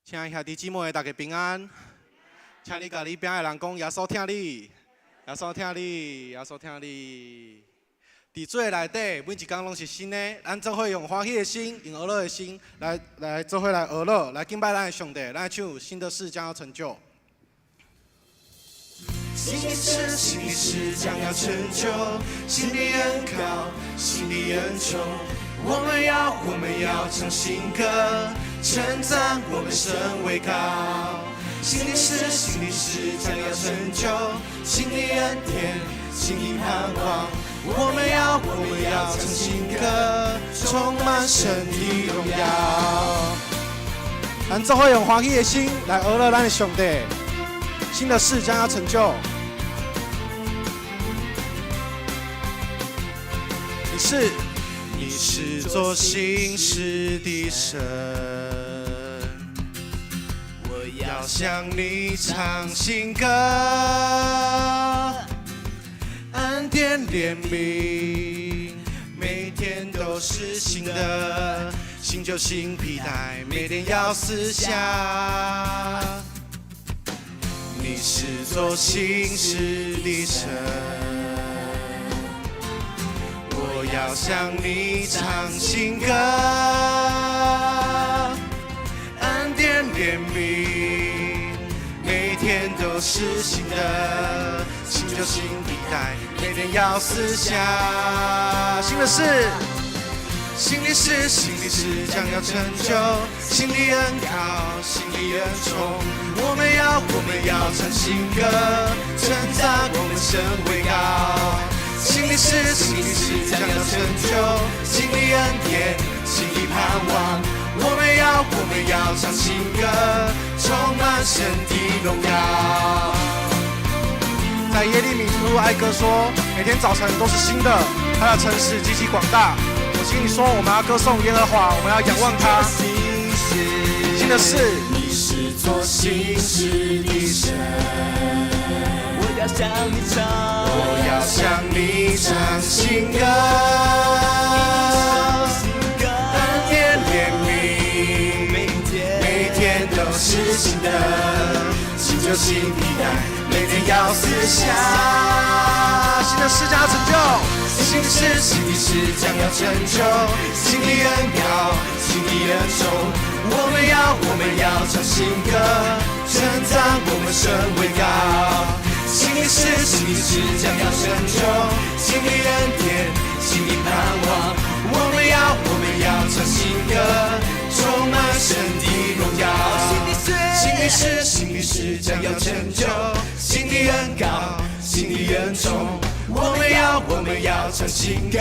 亲爱兄弟姊妹，大家平安。請你共你邊的人講，耶穌疼你，耶穌疼你，耶穌疼你。佇主的內底，每一工攏是新的。咱做伙用歡喜的心，用歡樂的心，來來做伙來學樂，來敬拜咱的上帝。咱來唱新的事將要成就。新的事，新的事將要成就，新的恩膏，新的恩寵。我們要，我們要唱新歌，稱讚我們神為高。新的事，新的事將要成就，新的恩典，新的盼望。我們要，我們要唱新歌，充滿神的榮耀。咱做伙用歡喜的心來學樂咱的上帝。新的事將要成就。你是，你是做新事的神，我要向你唱新歌，恩典憐憫，每天都是新的，新酒新皮帶，每天要撕下。你是做新事的神，我要向你唱新歌，恩典憐憫，每天都是新的，新酒新皮帶，每天要撕下。新的事，新的事，新的事將要成就，新的恩膏，新的恩寵。我們要，我們要唱新歌，稱讚我們神為高。新的事，新的事將要成就，新的恩典，新的盼望。我們要，我們要唱新歌，充滿神的榮耀。在耶利米書哀歌說，每天早晨都是新的，他的誠實極其廣大。我心裡說，我們要歌頌耶和華，我們要仰望他。新的事，你是做新事的神，我要向你唱，我要向你唱新歌，恩典憐憫，每天每天都是新的，新酒新皮帶，每天要撕下。新的事將要成就，新的事，新的事將要成就，新的恩膏，新的恩寵。我們要，我們要唱新歌，稱讚我們神為高。新的事，新的事將要成就，新的恩典，新的盼望。我們要，我們要唱新歌，充滿神的榮耀。新的事，新的事將要成就，新的恩膏，新的恩寵。我們要，我們要唱新歌，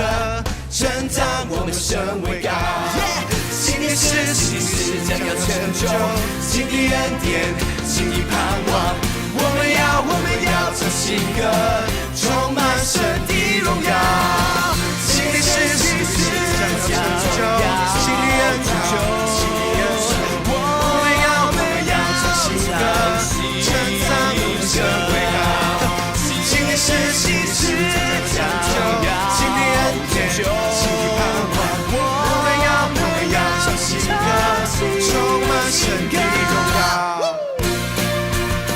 稱讚我們神為高。新的事，新的事將要成就，新的恩典，新的盼望。我們要，我們要唱新歌，充滿神的榮耀。新的事，新的事將要成就，新的恩膏，新的恩寵。我們要，我們要唱新歌，稱讚我們神為高。新的事，新的事將要成就，新的恩典，新的盼望。我們要，我們要唱新歌，充滿神的榮耀。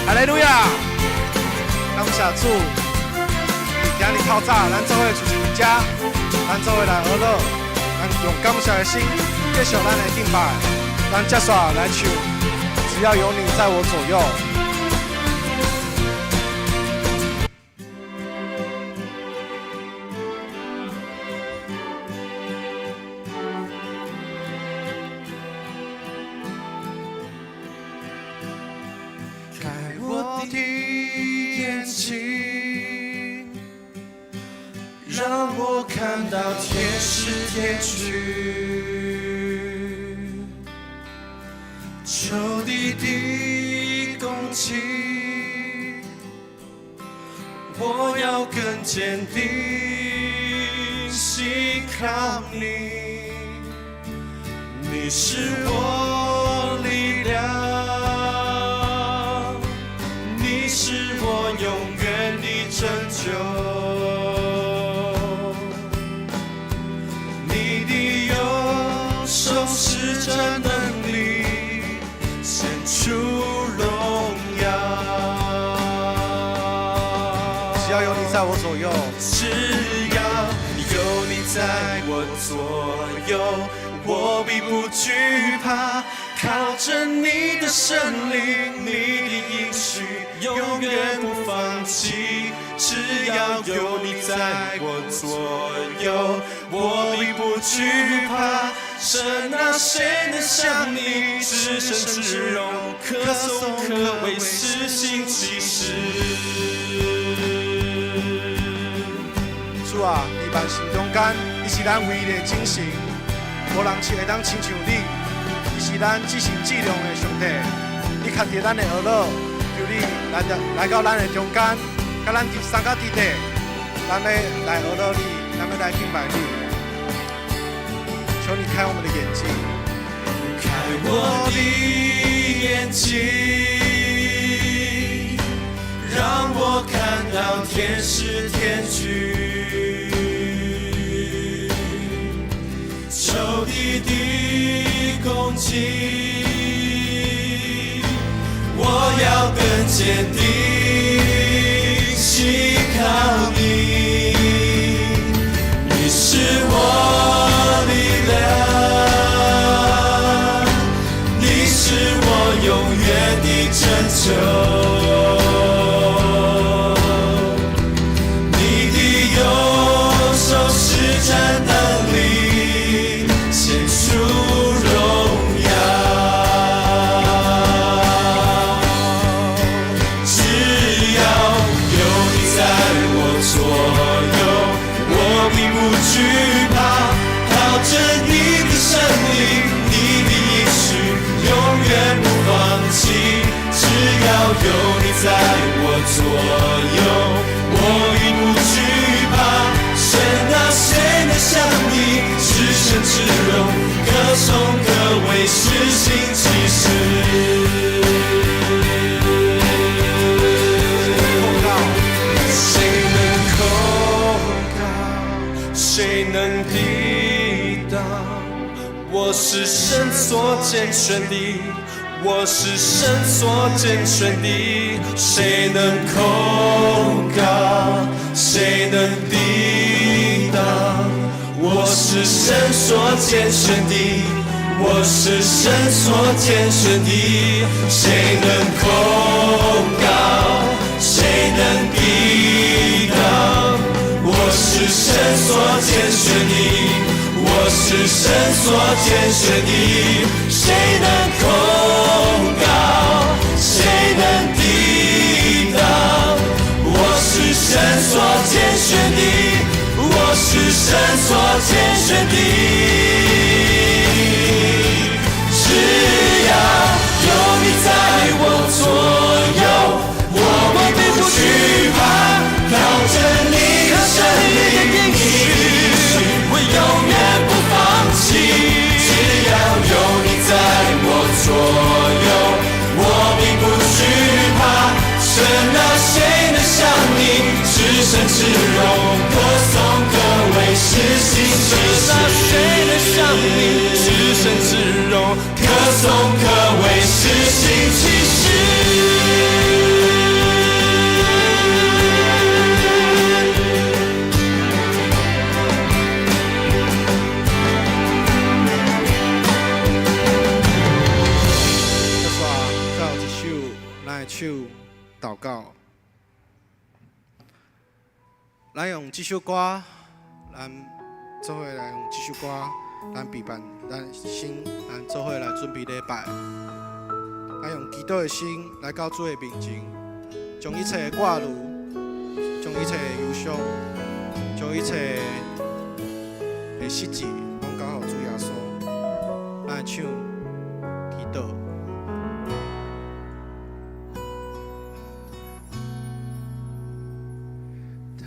哈利路亞！感謝主，今日透早，咱做伙聚集這，咱做伙來學樂，咱用感謝的心繼續咱的敬拜，咱接續來唱，只要有你在我左右。開我的眼睛，讓我看到天使天軍，仇敵的攻擊，我要更堅定信靠你，你是我力量，你是我永遠的拯救，你的右手施展能力，我左右，我必不懼怕。靠着你的聖靈，你的應許，永遠不放棄。只要有你在我左右，我必不懼怕。神啊，誰能像你，至聖至榮，可頌可畏，施行奇事。主啊，佇萬神中間，你是咱唯一的真神，無人會當親像你。你是咱至聖至榮的上帝，你牽著咱的後腦，求你來來到咱的中間，佮咱相佮佇底，咱欲來學落你，咱欲來敬拜你。求你開我們的眼睛，開我的眼睛，讓我看到天使天軍，仇敵的攻擊，我要更堅定，信靠你，你是我力量，你是我永遠的拯救，你的右手施展能力，顯出榮耀。只要有你在我左右，我必不懼怕。靠着你的聖靈，你的應許，永遠不放棄。只要有你在我左右，我必不懼怕。神啊，誰能像你，至聖至榮，可頌可畏，施行奇事。誰能控告？誰能抵擋？我是神所揀選的，我是神所揀選的。誰能控告？誰能抵擋？我是神所揀選的，我是神所揀選的。誰能控告？誰能抵擋？我是神所揀選的，我是神所揀選的。誰能控告？誰能抵擋？我是神所揀選的，我是神所揀選的。只要有你在我左右，我必不懼怕。靠着你的聖靈，你的應許，我永遠不放棄。只要有你在我左右，我必不懼怕。神啊，誰能像你，至聖至榮，可頌可畏，施行奇事。誰能像你，至聖至榮，可頌可畏，施行奇事。接煞最後一首，咱來唱禱告。咱用這首歌，咱做伙來用這首歌，咱備辦，咱先，咱做伙來準備禮拜。咱用祈禱的心來到主的面前，將一切的掛慮，將一切的憂傷，將一切的失志，攏交予主耶穌。咱來唱祈禱。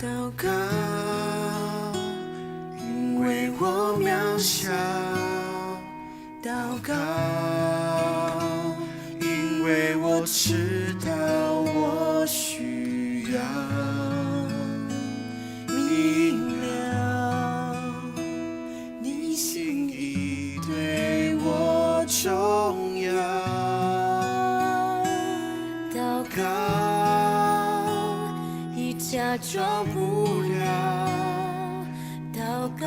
禱告，因為我渺小；禱告，因為我知道我需要明了你心意對我重要。禱告已假裝不了，禱告。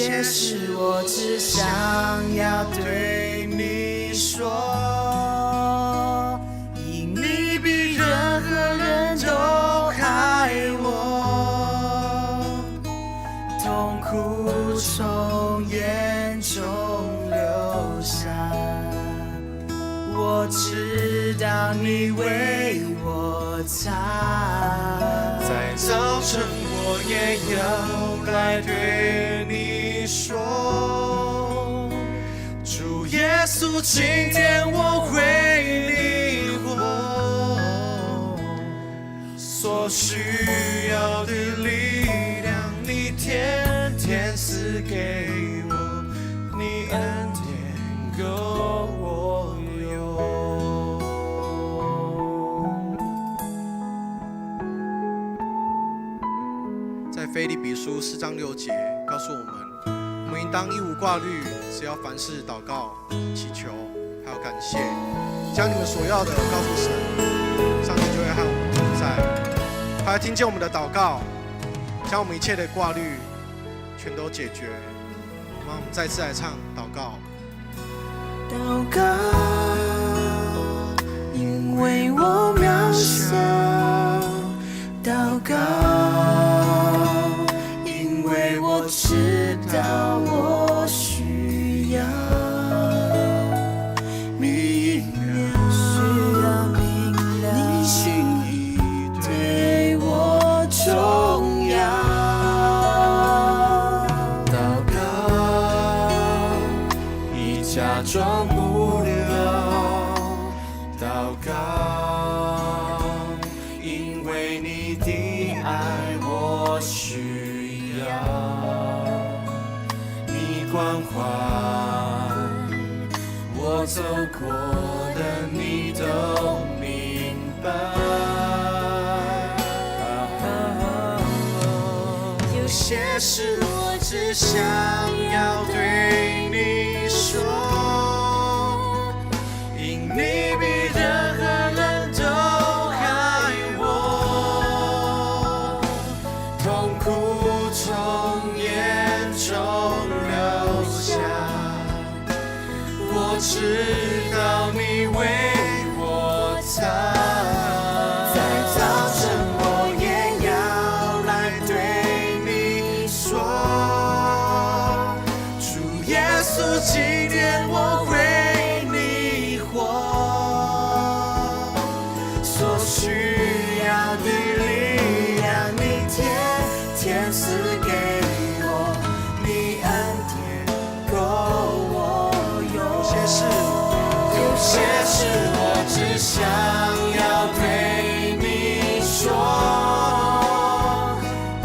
些事我只想要對你說，因你比任何人都愛我，痛苦從眼中流下，我知道你為我擦。在早晨我也要來對你說，主耶穌，今天我為你活，所需要的力量，你天天賜給我，你恩典夠我用。在腓立比書4章6節告訴我們，我們應當一無掛慮，只要凡事禱告、祈求，還有感謝，將你們所要的告訴神，上帝就會和我們同在。他會聽見我們的禱告，將我們一切的掛慮全都解決。讓我們再次來唱禱告。禱告，因為我渺小。禱告，因為我知道我需要明了，需要明了，你心意對我重要。禱告，已假裝不了。禱告，因為你的愛我需要，你關懷我走過的，你都明白。有些事我只想要對你說，因你比任何人都愛我，痛苦從眼中流下，我知道你為我擦。在早晨我也要來對你說，主耶穌，今天我為你活，所需要的力量，你天天賜給我，你恩典夠我用。有些事，有些事我只想要對你說，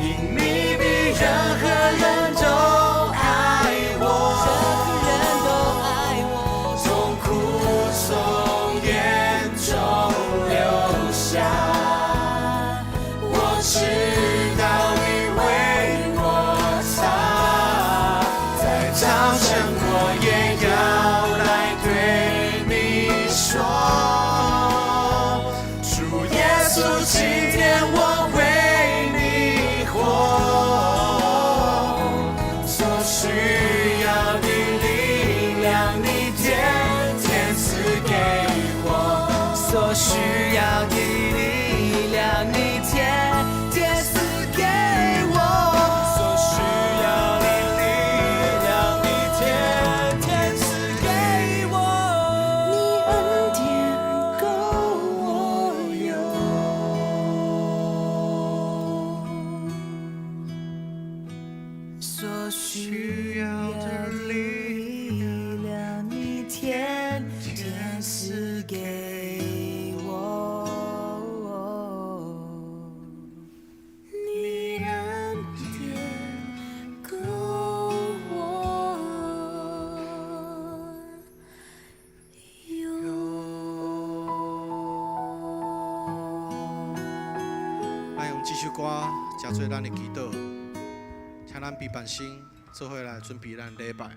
因你比任何人都愛我，任何人都愛我，痛苦從眼中流下，我知道你為我擦。在早晨我也要來對你說，主耶穌，今天我為你活，所需要的力量，你天天賜給我，所需要的力量，你天天賜給我。所需要的力量，你天天賜給我。你恩典夠我用。所需要的力量，你天天賜給我。你恩典夠我用。咱用這首歌，當做咱的祈禱，請咱閉目心，做伙來準備咱禮拜。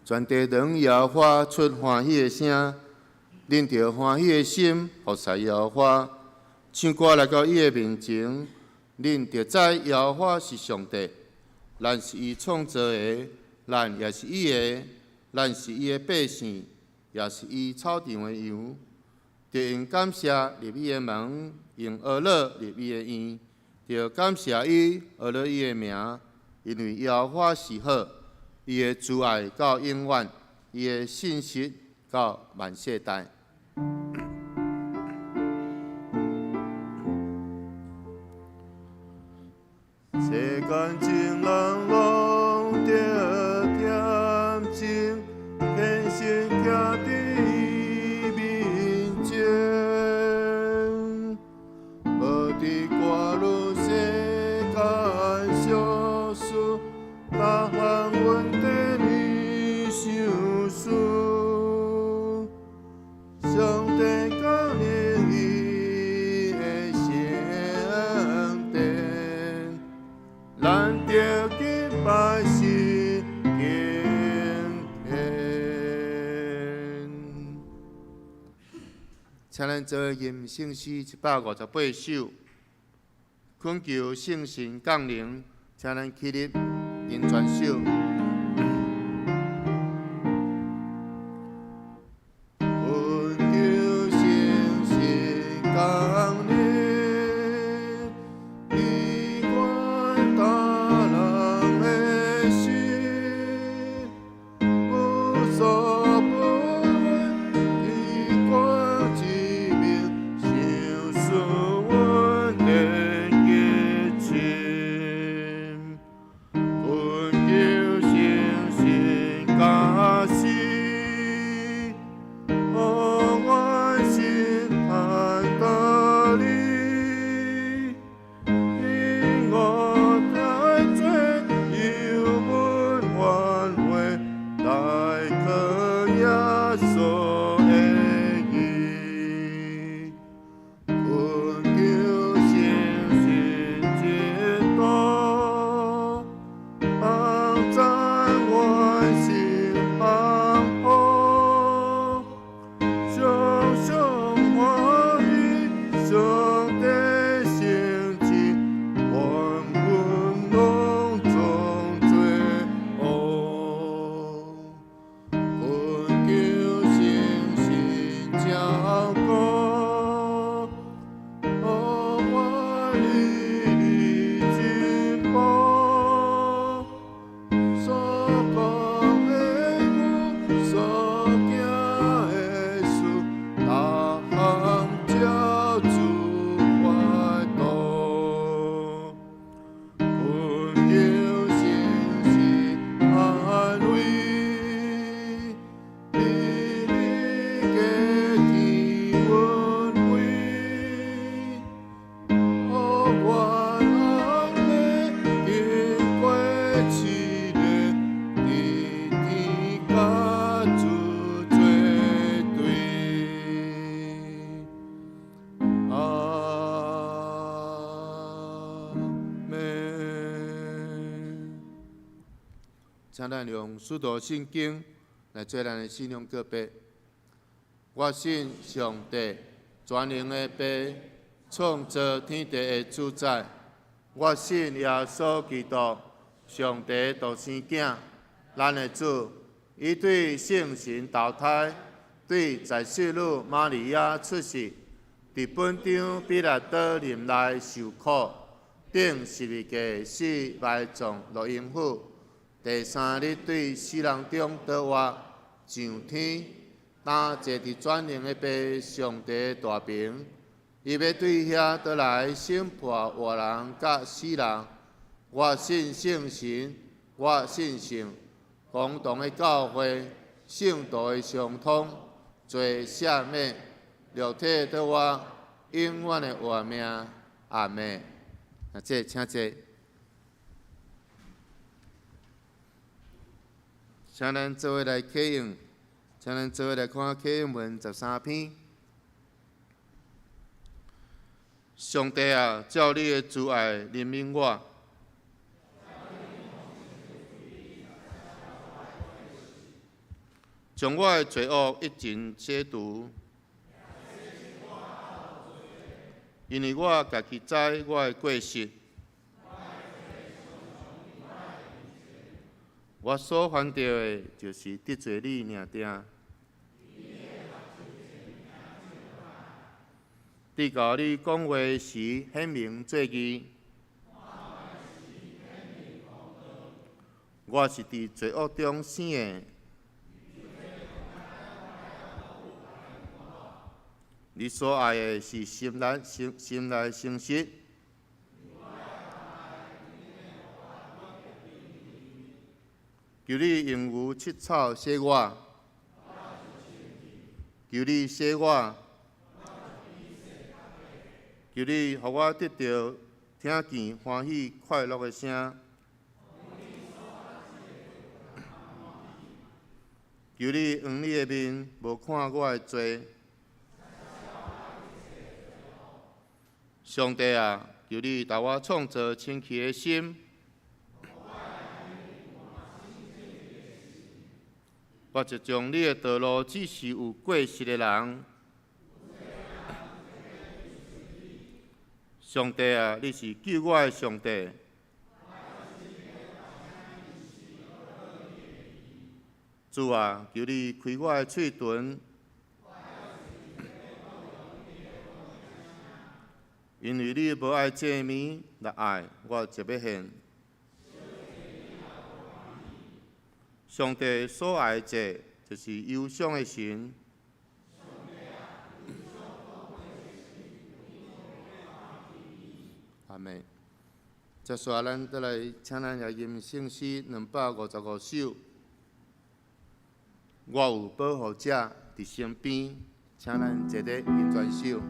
全地當耶和華出歡喜的聲，恁著歡喜的心服侍耶和華，唱歌來到伊的面前，恁著知耶和華是上帝，咱是伊創造的，咱也是伊的，咱是伊的百姓，也是伊草場的羊。著用感謝入伊的門，用呵咾入伊的院，著感謝伊，呵咾伊的名，因為耶和華是好，伊的慈愛到永遠，伊的信實到萬世代。世間眾人攏著恬靜，虔誠徛佇伊面前，無佇掛慮世間小事，逐項問題你想思。上帝降臨伊的聖殿，咱著敬拜神敬虔。請咱做伙吟聖詩158首，懇求聖神降臨，請咱起立吟全首。懇求聖神降臨，醫阮逐人的心，無所不為，天國之名，賞賜阮的激情。懇求聖神加持，予阮心坦得利，因我大罪，由阮挽回，來靠耶穌的義。懇求聖神指導，幫贊阮心幸福，常常歡喜上帝聖旨，願阮攏總做王。懇求聖神照顧，予阮日日進步，所講的語，所行的事，逐項照主法度。懇求聖神安慰，日日加添阮威，予阮按呢經過試煉，佇天佮主做對。阿們。請咱用使徒信經來做咱的信仰告白。我信上帝，全能的父，創造天地的主宰。我信耶穌基督，上帝獨生囝，咱的主。伊對聖神投胎，對在聖女瑪利亞出世，佇本張彼拉多任內受苦，釘十字架死埋葬落陰府，第三日對死人中復活，上天，擔坐佇全能的父上帝大爿，伊欲對遐倒來審判活人佮死人。我信聖神，我信聖公同的教會，聖徒的相通，罪赦免，肉體復活，永遠的活命。阿們。啊，這請坐。請咱做伙來啟用，請咱做伙來看啟用文13篇。上帝啊，照你的慈愛憐憫我。將我的罪惡一盡洗除。因為我家己知我的過失，我所犯著的，就是得罪你爾定。佇共你講話時顯明做義，我是佇罪惡中生的。你所愛的是心內心心內誠實。求你用牛七草洗我，求你洗我，求你予我得著聽見歡喜快樂的聲。求你用你的面無看我的罪。上帝啊，求你替我創造清氣的心。我就將你的道路指示有過失的人。上帝啊，你是救我的上帝。主啊，求你開我的喙唇，因為你無愛祭物，若愛我就欲獻。上帝所愛的祭，就是憂傷的心。阿們。接下來，咱再來請咱來吟聖詩255首。我有保護者佇身邊，請咱齊齊吟全首。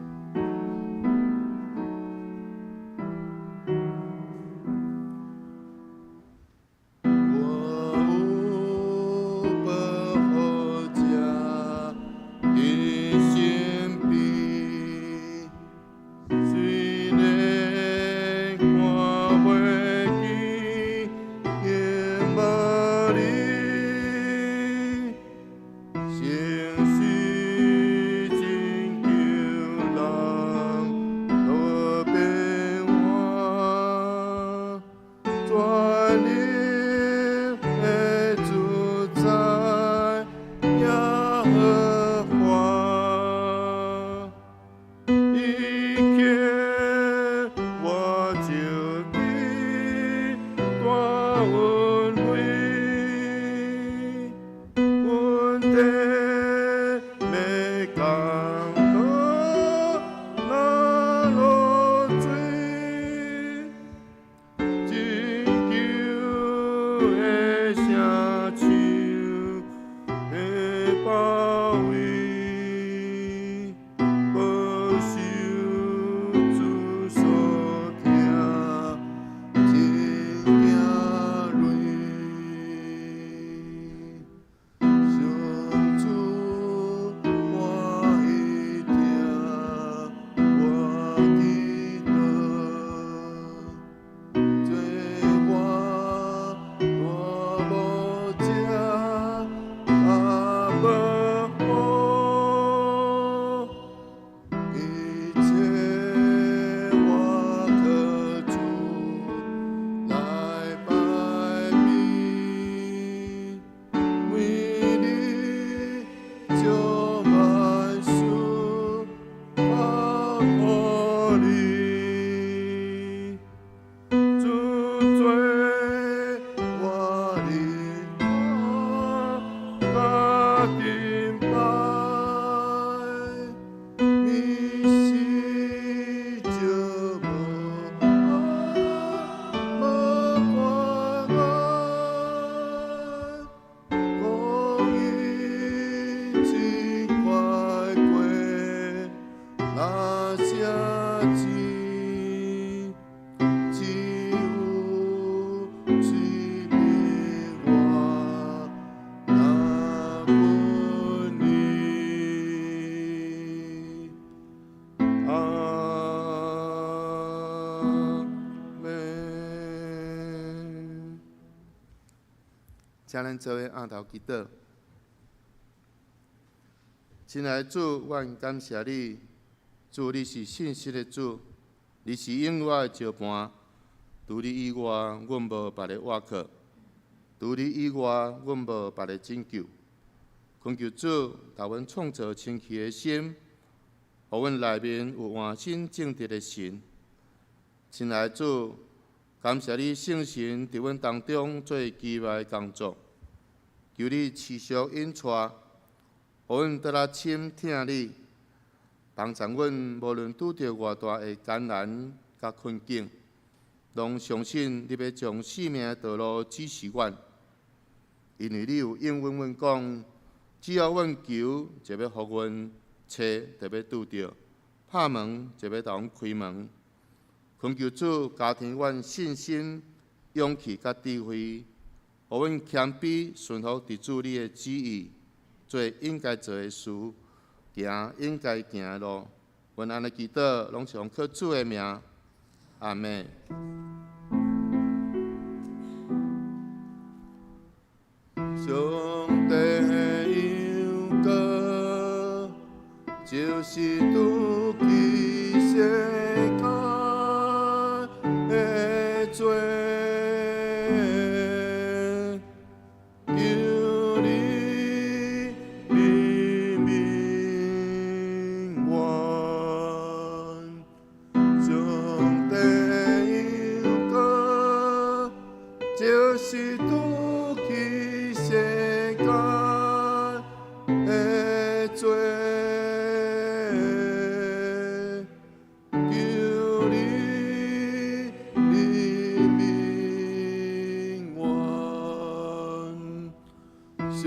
請咱做伙按頭祈禱。親愛的主，阮感謝你，主你是信實的主，你是永活的石磐，除你以外，阮無別个倚靠；除你以外，阮無別个拯救。懇求主，予阮創造清氣的心，予阮內面有換新正直的神。親愛的主，感謝你聖神佇阮當中做奇妙的工作，求你持續引帶，予阮倒較深疼你，幫助阮無論拄著偌大的艱難佮困境，攏相信你欲將生命的道路指示阮。因為你有應允阮講，只要阮求，就欲予阮；揣，就欲拄著；拍門，就欲予阮開門。懇求主加添阮信心、勇氣佮智慧，予阮謙卑順服佇主你的旨意，做應該做的事，行應該行的路。阮按呢祈禱，攏是奉靠主的名，阿們。上帝的羊羔，就是除去世間的罪，求你憐憫阮。上帝的羊羔，就是除去世間的罪，求你憐憫阮。上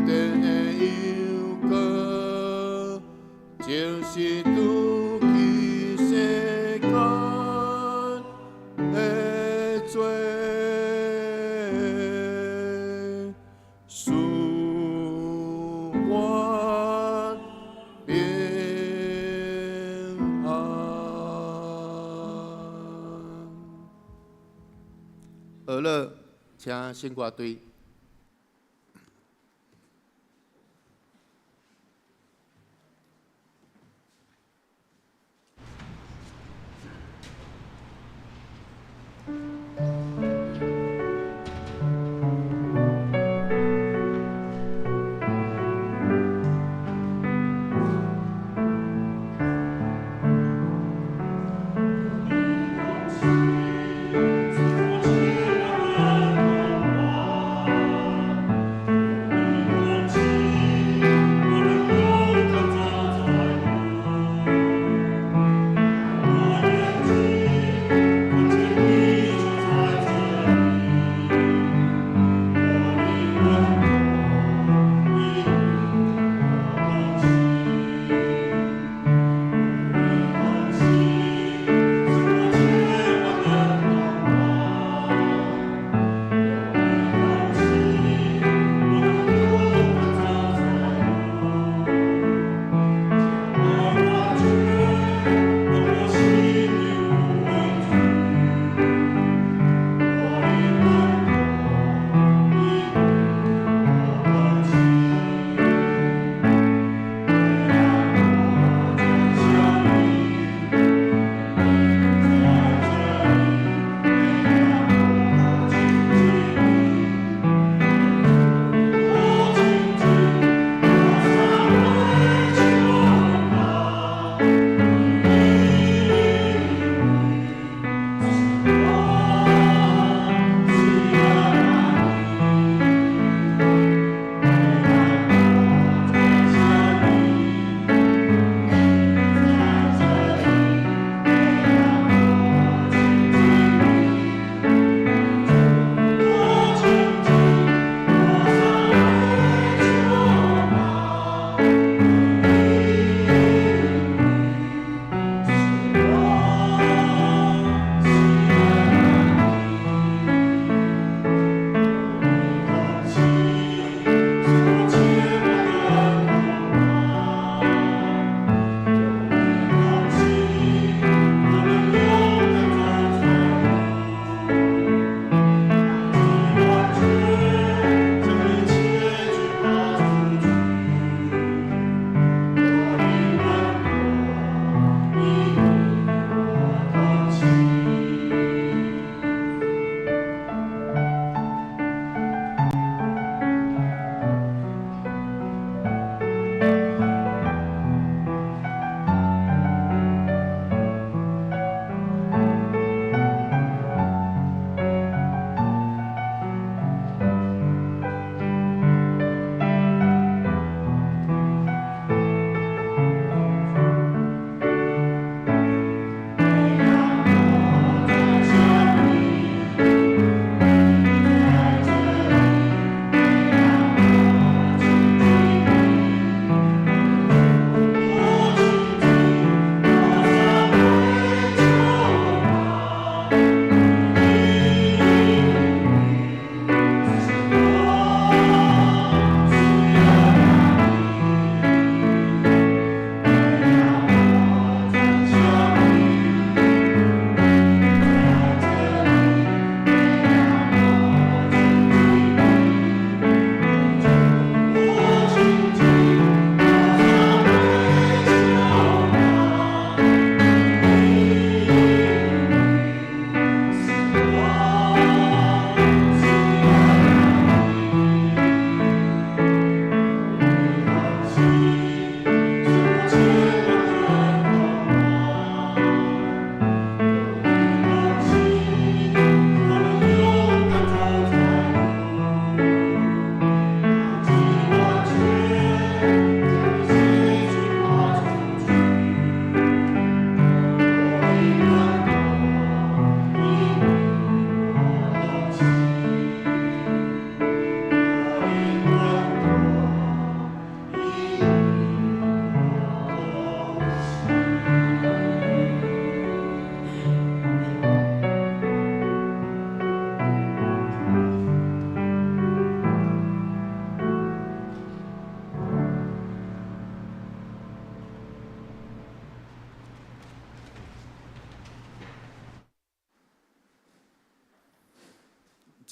帝的羊羔，就是除去世間的罪，賜阮平安。好了，請聖歌隊。我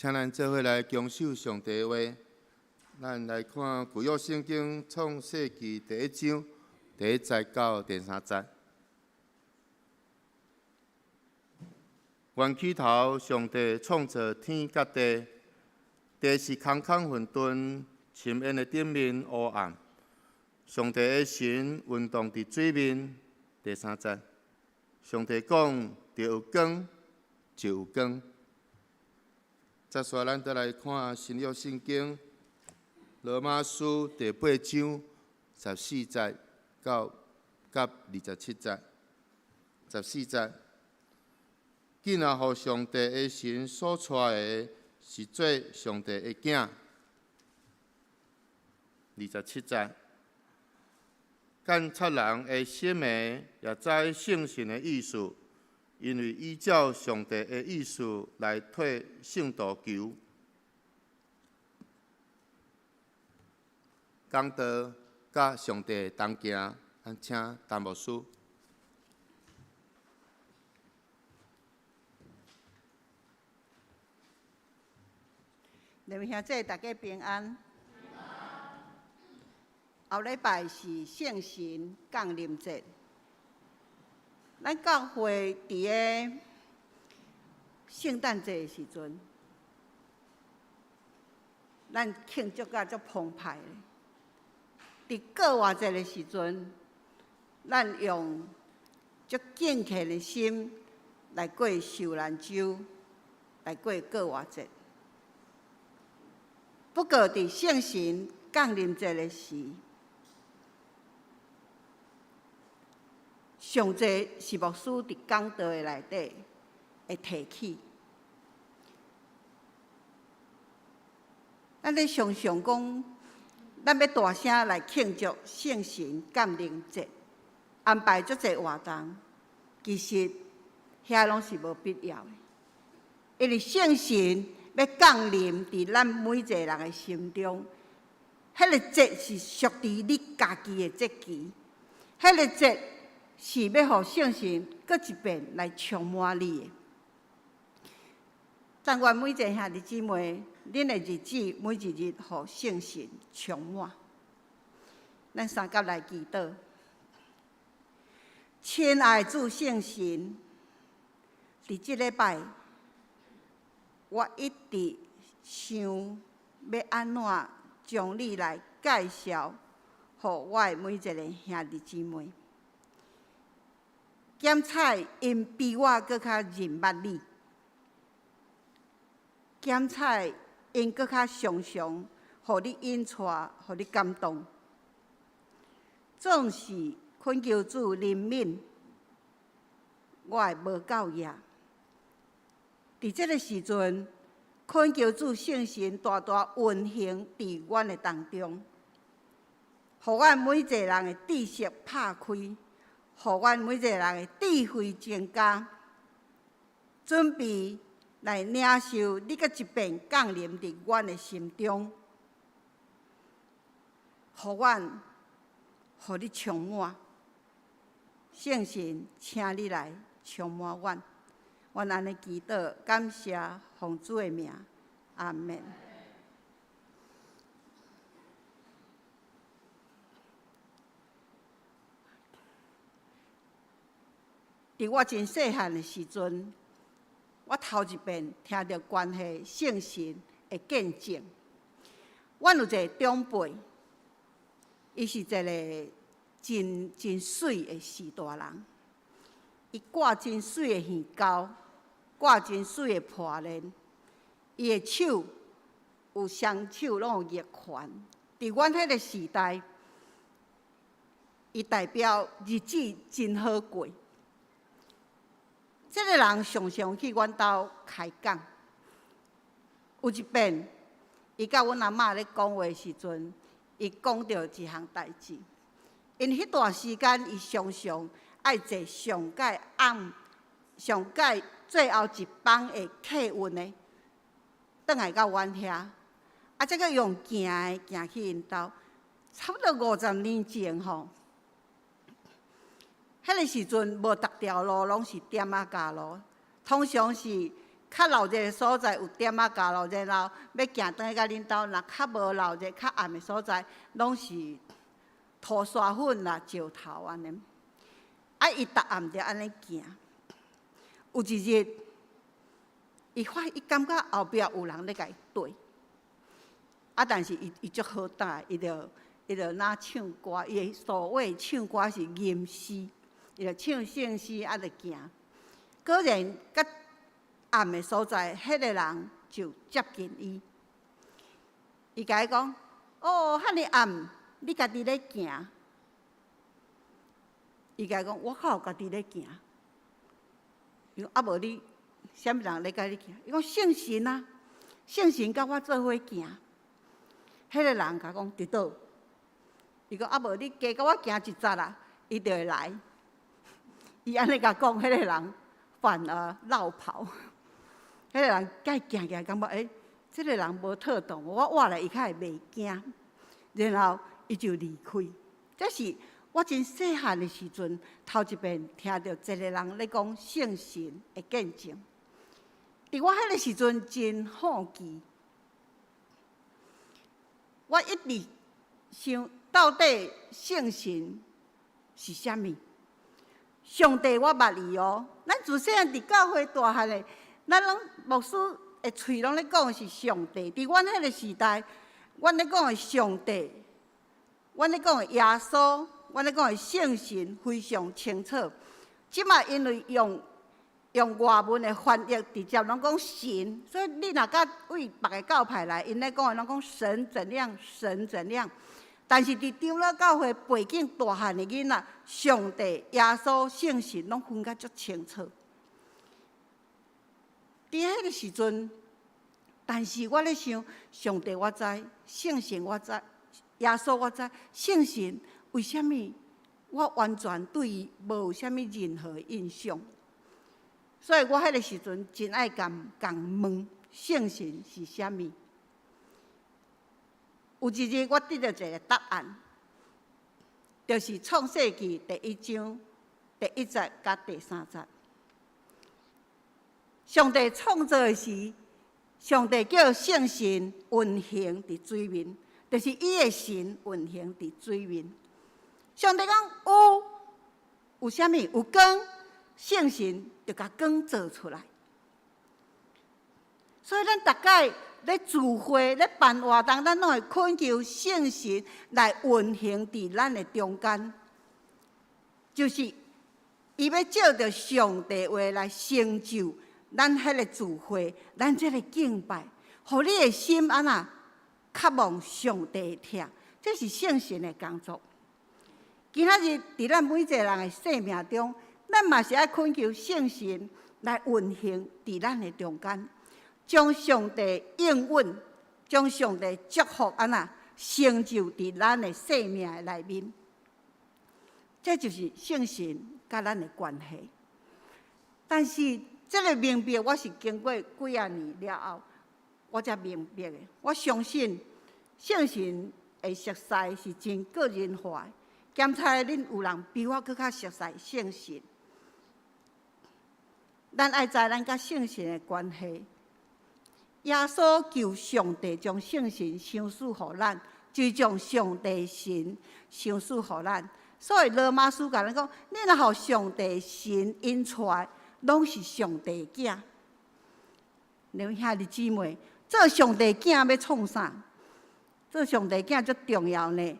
請咱做伙來恭守上帝的話。咱來看舊約聖經創世記第一章第一節到第三節。原起頭，上帝創造天佮地，地是空空混沌，深淵的頂面烏暗。上帝的神運動佇水面。第三節，上帝講：著有光，就有光。接續咱再來看新約聖經羅馬書第八章十四節到佮27節。十四節，囝仔予上帝的神所帶的，是做上帝的囝。27節，監察人的心的，也知聖神的意思，因為依照上帝的意思來替聖徒求。講道佮上帝同行，咱請陳牧師。各位兄弟，大家平安。後禮拜是聖神降臨節，咱教會佇个聖誕節的時陣，咱慶祝甲足澎湃的。佇過活節的時陣，咱用足敬虔的心來過受難週，來過過活節。不過，佇聖神降臨節的時，上濟是牧師佇講道的內底會提起。咱咧常常講，咱欲大聲來慶祝聖神降臨節，安排足濟活動，其實遐攏是無必要的，因為聖神欲降臨佇咱每一個人的心中，彼個節是屬佇你家己的節期，彼個節是欲予聖神閣一遍來充滿你的。但願每一個兄弟姊妹，恁的日子每一日予聖神充滿。咱三甲來祈禱，親愛的主聖神，佇這禮拜，我一直想欲按怎將你來介紹，予我的每一个兄弟姊妹。檢採𪜶比我閣較認捌你，檢採𪜶閣較常常予你引帶，予你感動。總是懇求主憐憫我的無夠額。佇這个時陣，懇求主聖神大大運行佇阮的當中，予阮每一個人的知識拍開，予阮每一個人的智慧增加，準備來領受你閣一遍降臨佇阮的心中，予阮予你充滿。聖神，請你來充滿阮。阮按呢祈禱，感謝奉主的名，阿們。佇我真細漢的時陣，我頭一遍聽著關係聖神的見證。阮有一个長輩，伊是一个真真媠的序大人。伊掛真媠的耳鈎，掛真媠的破鏈，伊的手有雙手攏有玉環。佇阮彼个時代，伊代表日子真好過。這个人常常去阮兜開講。有一遍，伊佮阮阿嬤咧講話的時陣，伊講著一項代誌。因彼段時間，伊常常愛坐上蓋暗、上蓋最後一班的客運的，轉來到阮遐，啊，才閣用行的行去𪜶兜，差不多50年前吼。彼个時陣無逐條路攏是店仔咬路，通常是較鬧熱的所在有點仔交流，然後欲行轉去共恁兜，若較無鬧熱、較暗的所在，攏是塗沙粉啦、石頭按呢。啊，伊逐暗就按呢行。有一日，伊發伊感覺後壁有人咧共伊綴，啊，但是伊伊足好膽，伊就伊就若唱歌，伊的所謂唱歌是吟詩，伊就唱聖詩啊，就行。果然，較暗的所在，彼個人就接近伊。伊共伊講：哦，遐爾暗，你家己咧行。伊共伊講：我哪有家己咧行？伊講：啊，無你，啥物人咧佮你行？伊講：聖神啊，聖神佮我做伙行。彼個人共講：佇佗？伊講：啊，無你加佮我行一節啦，伊就會來。伊按呢共講，彼個人反而落跑。彼個人共伊行行，感覺欸，這個人無妥當，我倚來伊較會袂驚。然後伊就離開。這是我真細漢的時陣，頭一遍聽著一個人咧講聖神的見證。佇我彼個時陣真好奇，我一直想到底聖神是啥物？上帝我捌伊哦，咱自細漢佇教會大漢的，咱攏牧師的喙攏咧講的是上帝。佇阮彼個時代，阮咧講的上帝，阮咧講的耶穌，阮咧講的聖神非常清楚。這馬因為用用外文的翻譯，直接攏講神，所以你若佮對別个教派來，𪜶咧講的攏講神怎樣，神怎樣。但是佇長老教會背景大漢的囡仔，上帝、耶穌、聖神攏分甲足清楚。佇彼個時陣，但是我咧想，上帝我知，聖神我知，耶穌我知，聖神為啥物我完全對伊無有啥物任何印象？所以我彼個時陣真愛共共問聖神是啥物。有一日我得著一個答案，就是創世記第一章第一節佮第三節。上帝創造的時，上帝叫聖神運行佇水面，就是伊的神運行佇水面。上帝講有，有啥物？有光，聖神就共光做出來。所以咱逐擺咧聚會、咧辦活動，咱攏會懇求聖神來運行佇咱的中間，就是伊欲照著上帝話來成就咱彼个聚會，咱這个敬拜，予你的心按怎渴望上帝疼，這是聖神的工作。今仔日佇咱每一个人的生命中，咱嘛是愛懇求聖神來運行佇咱的中間，將上帝應允、將上帝祝福按怎成就佇咱的生命的內面。這就是聖神佮咱的關係。但是這个明白，我是經過幾仔年了後，我才明白的。我相信聖神的熟似是真個人化的。檢查恁有人比我閣較熟似聖神。咱愛知咱佮聖神的關係。耶穌求上帝將聖神賞賜予咱，就將上帝神賞賜予咱。所以羅馬書共咱講，你若予上帝神引帶，攏是上帝囝。兩兄弟姊妹，做上帝囝欲創啥？做上帝囝足重要呢。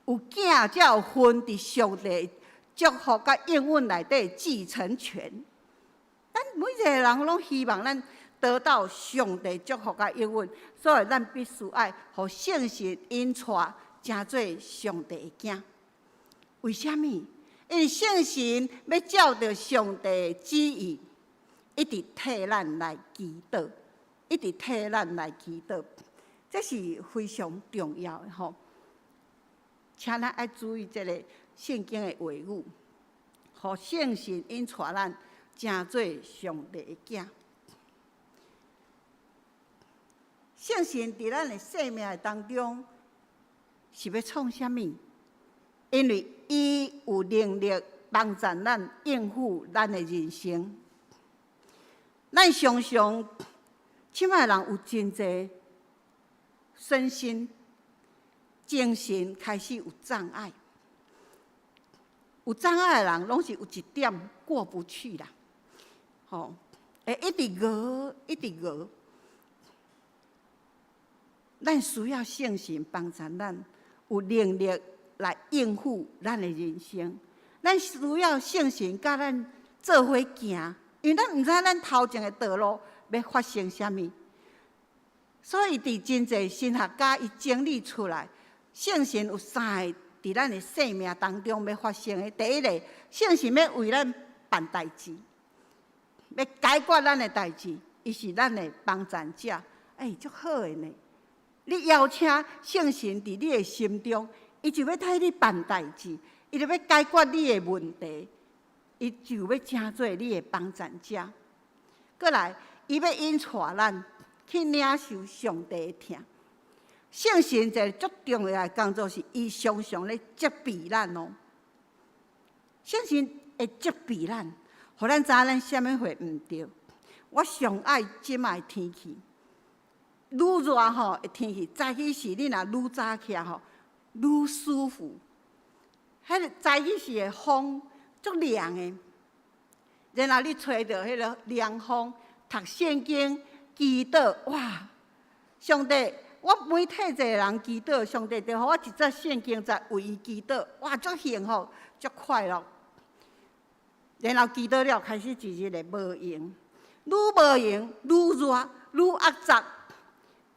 有囝才有份佇上帝祝福佮應允內底繼承權。咱每一個人攏希望咱得到上帝祝福佮應允，所以咱必須愛予聖神引帶，成做上帝的囝。為啥物？因為聖神欲照著上帝旨意，一直替咱來祈禱，一直替咱來祈禱，這是非常重要的吼。請咱愛注意這个聖經的話語，予聖神引帶咱成做上帝的囝。聖神佇咱的生命的當中是欲創啥物？因為伊有能力幫助咱應付咱的人生。咱常常，這擺人有真濟身心、精神開始有障礙，有障礙的人攏是有一點過不去啦，吼，會一直熬，一直熬。咱需要聖神幫助咱有能力來應付咱的人生。咱需要聖神佮咱做伙行，因為咱毋知咱頭前的道路欲發生啥物。所以，佇真濟神學家伊整理出來，聖神有三个佇咱的生命當中欲發生的。第一个，聖神欲為咱辦代誌，欲解決咱的代誌，伊是咱的幫贊者。欸，足好的呢！你邀請聖神佇你的心中，伊就欲替你辦代誌，伊就欲解決你的問題，伊就欲成做你的幫贊者。閣來，伊欲引帶咱去領受上帝的疼。聖神一个足重要的工作是，伊常常咧責備咱哦。聖神會責備咱，予咱知影咱啥物貨毋對。我上愛這擺天氣。愈熱吼的天氣，早起時你若愈早起來吼，愈舒服。彼个早起時的風足涼的，然後你吹著彼个涼風，讀聖經、祈禱，哇！上帝，我每替一個人祈禱，上帝就予我一節聖經在為伊祈禱，哇！足幸福，足快樂。然後祈禱了，開始一日會無閒，愈無閒，愈熱，愈壓榨。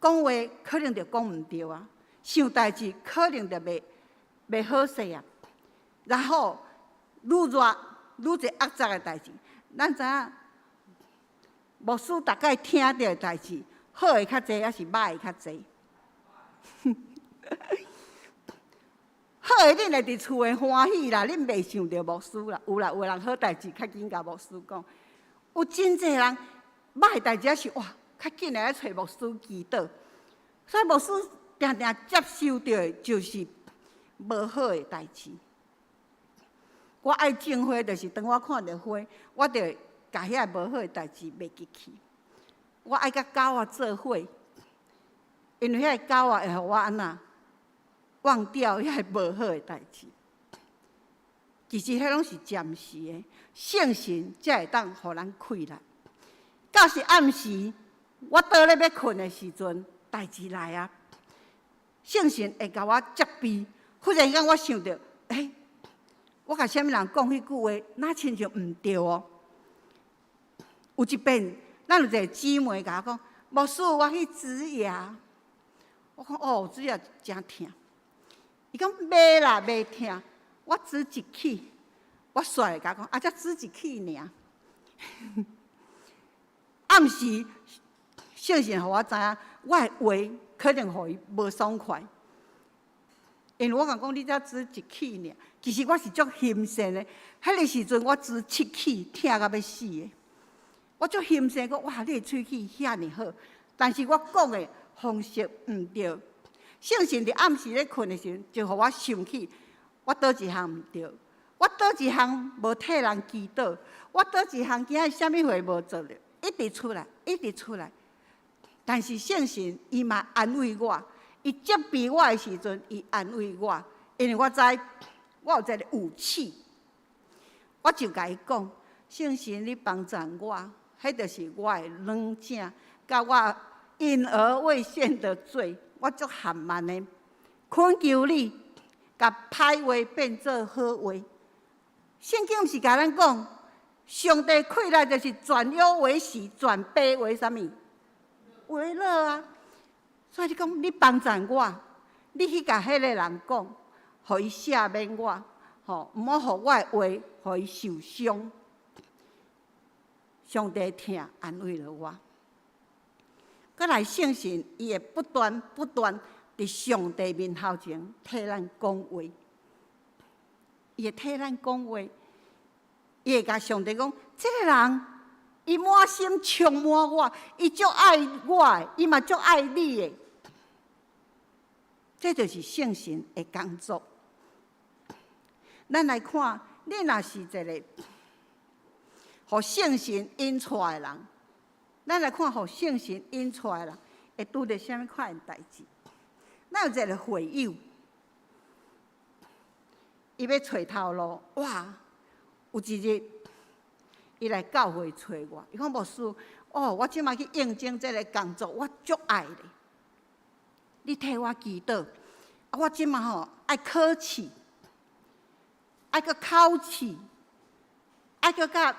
講話可能就講毋對啊，想代誌可能就袂好勢啊。然後愈熱愈濟壓榨的代誌，咱知影牧師逐擺聽著的代誌，好的較濟，抑是歹的較濟？好的，恁會佇厝會歡喜啦，恁袂想著牧師啦。有啦，有的人好代誌較緊共牧師講，有真濟人歹的代誌抑是哇。較緊來揣牧師祈禱，所以牧師定定接受著的就是無好的代誌。我愛種花，就是當我看著花，我就會共遐個無好的代誌袂記去。我愛佮狗仔做伙，因為遐个狗仔會予我按怎忘掉遐个無好的代誌。其實彼攏是暫時的，聖神才會當予咱氣力。到時暗時，我倒咧欲睏的時陣，代誌來啊！聖神會共我責備，忽然間我想著，欸，我共啥物人講彼句話，若親像毋對哦。有一遍，咱有一个姊妹共我講，牧師，我去植牙。我講哦，植牙誠疼。伊講袂啦，袂疼，我植一齒。我煞會共講，啊，才植一齒爾。暗時。聖神予我知影，我的話可能予伊無爽快，因為我共講你才植一齒爾，其實我是足心善的。彼个時陣我植七齒，疼甲欲死的。我足心善講，哇，你的喙齒遐爾好，但是我講的方式毋對。聖神佇暗時咧睏的時陣，就予我想起我佗一項毋對，我佗一項無替人祈禱，我佗一項今仔啥物貨無做著，一直出來，一直出來。但是聖神伊嘛安慰我，伊責備我的時陣，伊安慰我，因為我知我有一个武器，我就共伊講：聖神，你幫助我，彼就是我的軟正，佮我隱而未現的罪，我足含慢的，懇求你，共歹話變做好話。聖經毋是共咱講，上帝氣力就是轉憂為喜，轉悲為啥物？為樂啊！所以你講，你幫贊我，你去共彼個人講，予伊赦免我，吼，毋好予我的話予伊受傷。上帝疼安慰了我。閣來聖神，伊會不斷不斷佇上帝面頭前替咱講話，伊會替咱講話，伊會共上帝講，這个人。伊滿心充滿我，伊足愛我的，伊嘛足愛你的。這就是聖神的工作。咱來看，你若是一个予聖神引帶的人，咱來看，予聖神引帶的人，會拄著啥物款的代誌？咱有一個會友，伊欲揣頭路，哇！有一日，伊來教會揣我，伊講牧師，哦，我這擺去應徵這个工作，我足愛咧。你替我祈禱，啊，我這擺吼愛考試，愛閣考試，愛閣佮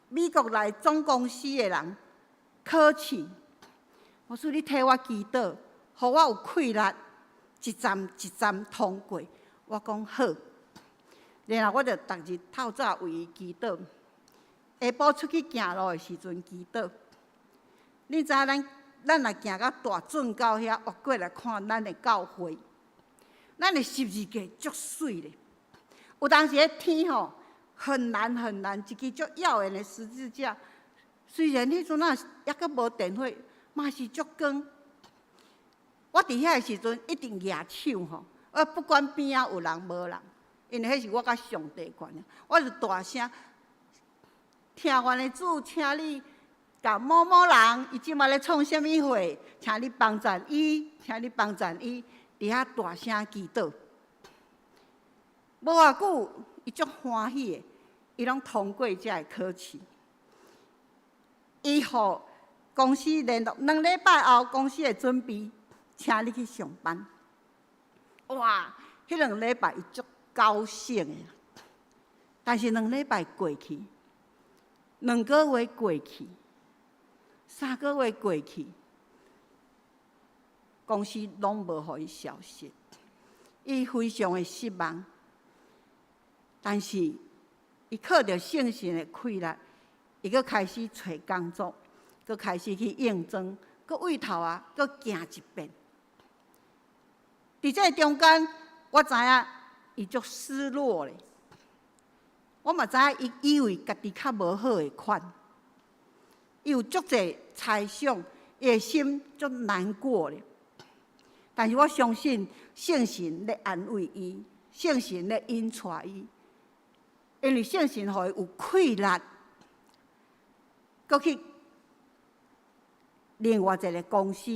美國來總公司的人考試。牧師，你替我祈禱，予我有氣力，一站一站通過。我講好，然後我就逐日透早為伊祈禱，下晡出去行路的時陣祈禱。你知影咱若行到大圳溝遐，越過來看咱的教會，咱的十字架足媠咧。有當時天吼很藍很藍，一支足耀眼的十字架。雖然彼陣仔猶閣無電火，嘛是足光。我佇遐的時陣一定舉手吼，我不管邊仔有人無人，因為彼是我佮上帝關係，我就大聲聽願的主，請你共某某人，伊這馬咧創啥物會，請你幫贊伊，請你幫贊伊，佇遐大聲祈禱。無偌久，伊足歡喜的，伊攏通過這个考試。伊予公司聯絡2禮拜後，公司會準備請你去上班。哇！彼2禮拜伊足高興的，但是兩禮拜過去，2個月過去，3個月過去，公司攏無予伊消息，伊非常的失望。但是，伊靠著聖神的氣力，伊閣開始揣工作，閣開始去應徵，閣對頭仔，閣行一遍。佇這个中間，我知影伊足失落咧。我嘛知影伊以為家己較無好的款，伊有足濟猜想，伊的心足難過咧。但是我相信聖神咧安慰伊，聖神咧引帶伊，因為聖神予伊有氣力，閣去另外一个公司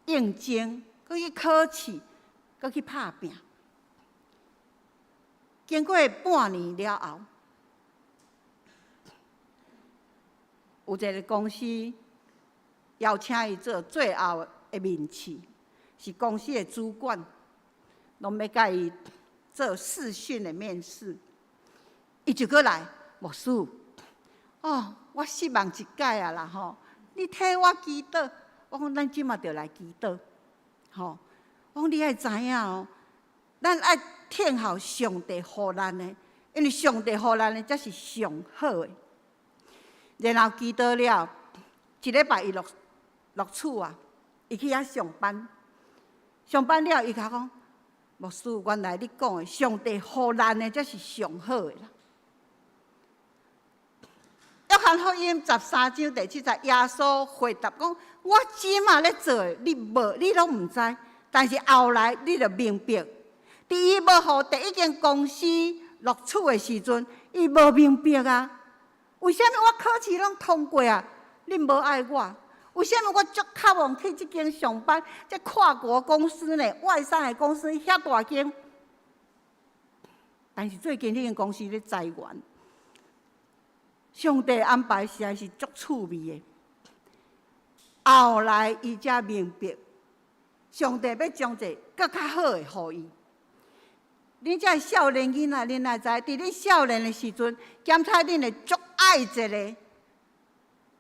應徵，閣去考試，閣去拍拚。經過半年了後，有一个公司邀請伊做最後的面試，是公司的主管，攏欲共伊做視訊的面試。伊就閣來，牧師，哦，我失望一擺啊啦吼！你替我祈禱，我講咱這馬就來祈禱，吼！我講你愛知影哦，咱愛聽候上帝予咱的，因為上帝予咱的才是上好的。然後祈禱了，一禮拜伊錄錄取啊，伊去遐上班，上班了伊共我講，牧師，原來你講的上帝予咱的才是上好的啦。約翰福音13章第7節，耶穌回答講：我這馬咧做的，你無，你攏毋知，但是後來你就明白。佇伊無予第一間公司錄取的時陣，伊無明白啊。為啥物我考試攏通過啊？恁無愛我？為啥物我足渴望去這間上班？這跨國公司呢，外商的公司遐大間，但是最近彼間公司咧裁員。上帝安排實在是足趣味的。後來伊才明白，上帝欲將一个閣較好的予伊。恁這少年囡仔，恁愛知，佇恁少年的時陣，檢查恁會足愛一个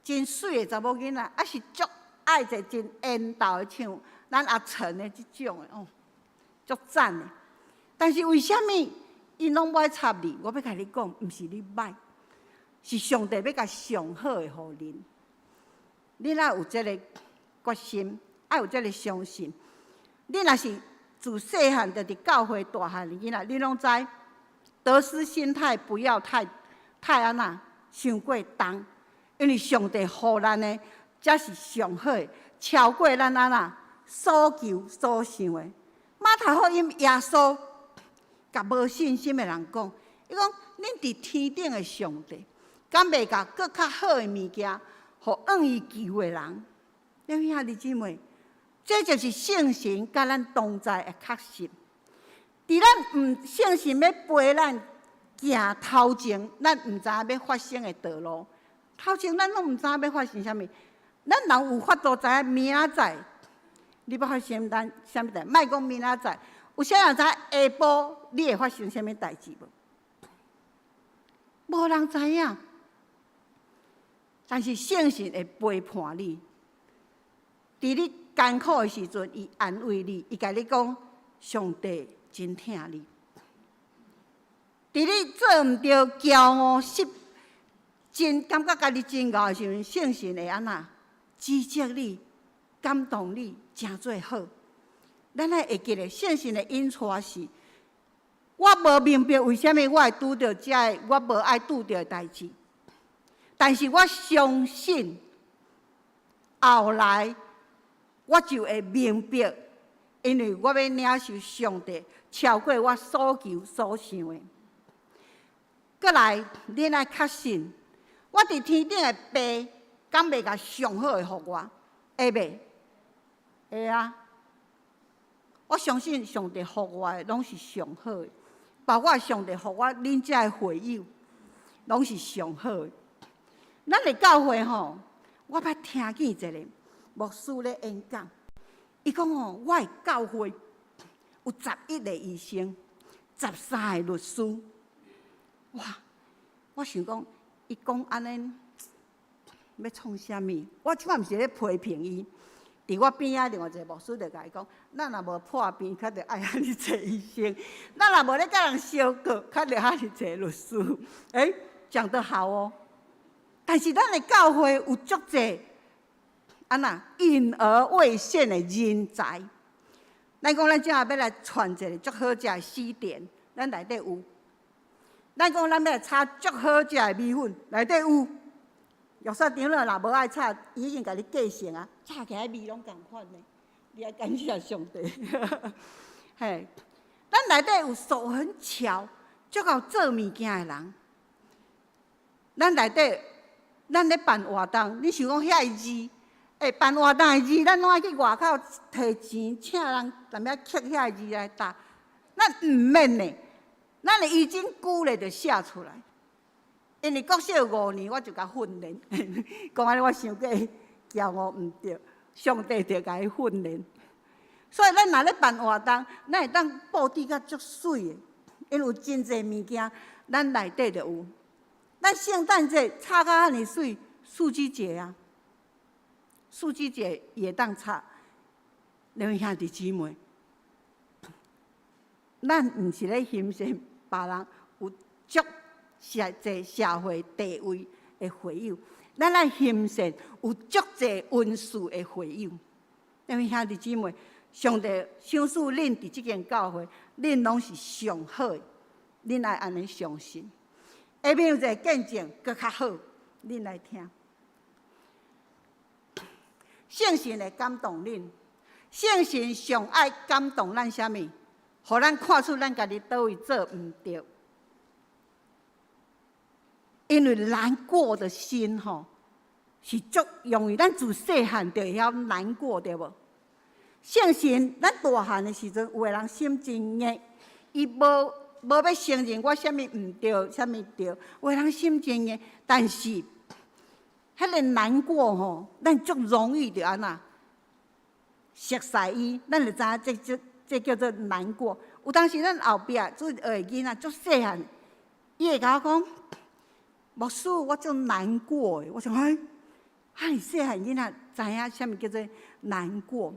真媠的查某囡仔，抑是足愛一个真緣投的，像咱阿陳的這種的哦，足讚的。但是為啥物𪜶攏無愛插你？我欲共你講，毋是你䆀。是上帝欲共上好的予恁，恁愛有這个決心，愛有這个相信。恁若是自細漢就佇教會大漢的囡仔，恁攏知得失心態不要太太按怎傷過重，因為上帝予咱的才是上好的，超過咱按怎所求所想的。馬太福音耶穌共無信心的人講，伊講恁佇天頂的上帝。敢袂共閣較好的物件，予向伊求的人。你兄弟姊妹，這就是聖神佮咱同在的確實。佇咱毋聖神欲陪咱行頭前，咱毋知影欲發生的道路。頭前咱攏毋知影欲發生啥物，咱人有法度知影明仔載你欲發生咱啥物代？莫講明仔載，有啥人知下晡你會發生啥物代誌無？無人知影。但是聖神會陪伴你，佇你艱苦的時陣，伊安慰你，伊共你講，上帝真疼你。佇你做毋著、驕傲、失真感覺家己真𠢕的時陣，聖神會按怎指責你、感動你，成做好。咱愛會記得聖神的引帶是，我無明白為啥物我會拄著這个我無愛拄著的代誌，但是我相信後來我就會明白，因為我欲領受上帝超過我所求所想的。閣來，恁愛確信，我佇天頂的爸，敢袂共上好的予我？會袂？會啊！我相信上帝予我的攏是上好的，包括上帝予我恁遮的會友，攏是上好的。咱的教會吼，我捌聽見一個牧師咧演講，伊講吼，我的教會有11個醫生，13個律師。哇！我想講，伊講按呢，欲創啥物？我這擺毋是咧批評伊。佇我邊仔另外一個牧師就共伊講：咱若無破病，較著愛遐爾濟醫生；咱若無咧佮人相告，較著遐爾濟律師。欸，講得好哦！但是咱的教會有足濟按怎隱而未顯的人才。咱講咱這下欲來傳一個足好食的西點，咱內底有。咱講咱欲來炒足好食的米粉，內底有。藥師長老若無愛炒，伊已經共你計成啊，炒起來味攏仝款的。你愛感謝上帝。嘿，咱內底有手很巧，足𠢕做物件的人。咱內底，咱咧辦活動，你想講遐个字，欸，辦活動的字，咱攏愛去外口提錢，請人踮遐刻遐個字來貼，咱毋免呢。咱的已經久咧就寫出來，因為國小五年我就共訓練，講按呢我傷過驕傲毋對，上帝就共伊訓練。所以咱若咧辦活動，咱會當布置甲足媠的，因為有真濟物件，咱內底就有。咱聖誕節插甲遐爾媠，素雞節啊，素雞節也會當插。兩位兄弟姊妹，咱毋是咧欣羨別人有足濟社會地位的會友，咱愛欣羨有足濟恩賜的會友。兩位兄弟姊妹，上帝賞賜恁佇這間教會，恁攏是上好的，恁愛按呢相信。下面有一個見證，閣較好，恁來聽。聖神會感動恁，聖神上愛感動咱啥物？予咱看出咱家己佗位做毋對。因為難過的心吼，是足容易，咱自細漢就會曉難過，對無？聖神，咱大漢的時陣，有的人心真硬，伊無欲承認我啥物毋對，啥物對，有的人心真硬，但是彼個難過吼，咱足容易就按怎熟似伊，咱就知影這叫做難過。有當時咱後壁主日學的囡仔足細漢，伊會共我講：牧師，我足難過的。我想，哎，遐爾細漢囡仔知影啥物叫做難過？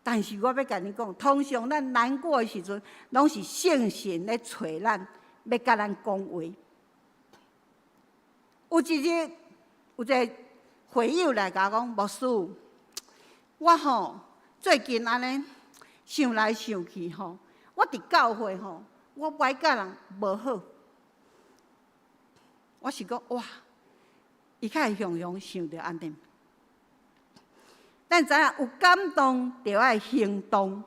但是我欲共你講，通常咱難過的時陣，攏是聖神咧揣咱，欲共咱講話。有一日，有一個會友來共我講，牧師，我吼最近按呢想來想去吼，我佇教會吼，我無愛佮人無好。我是講哇，伊較會雄雄想著按呢。咱知影有感動就愛行動。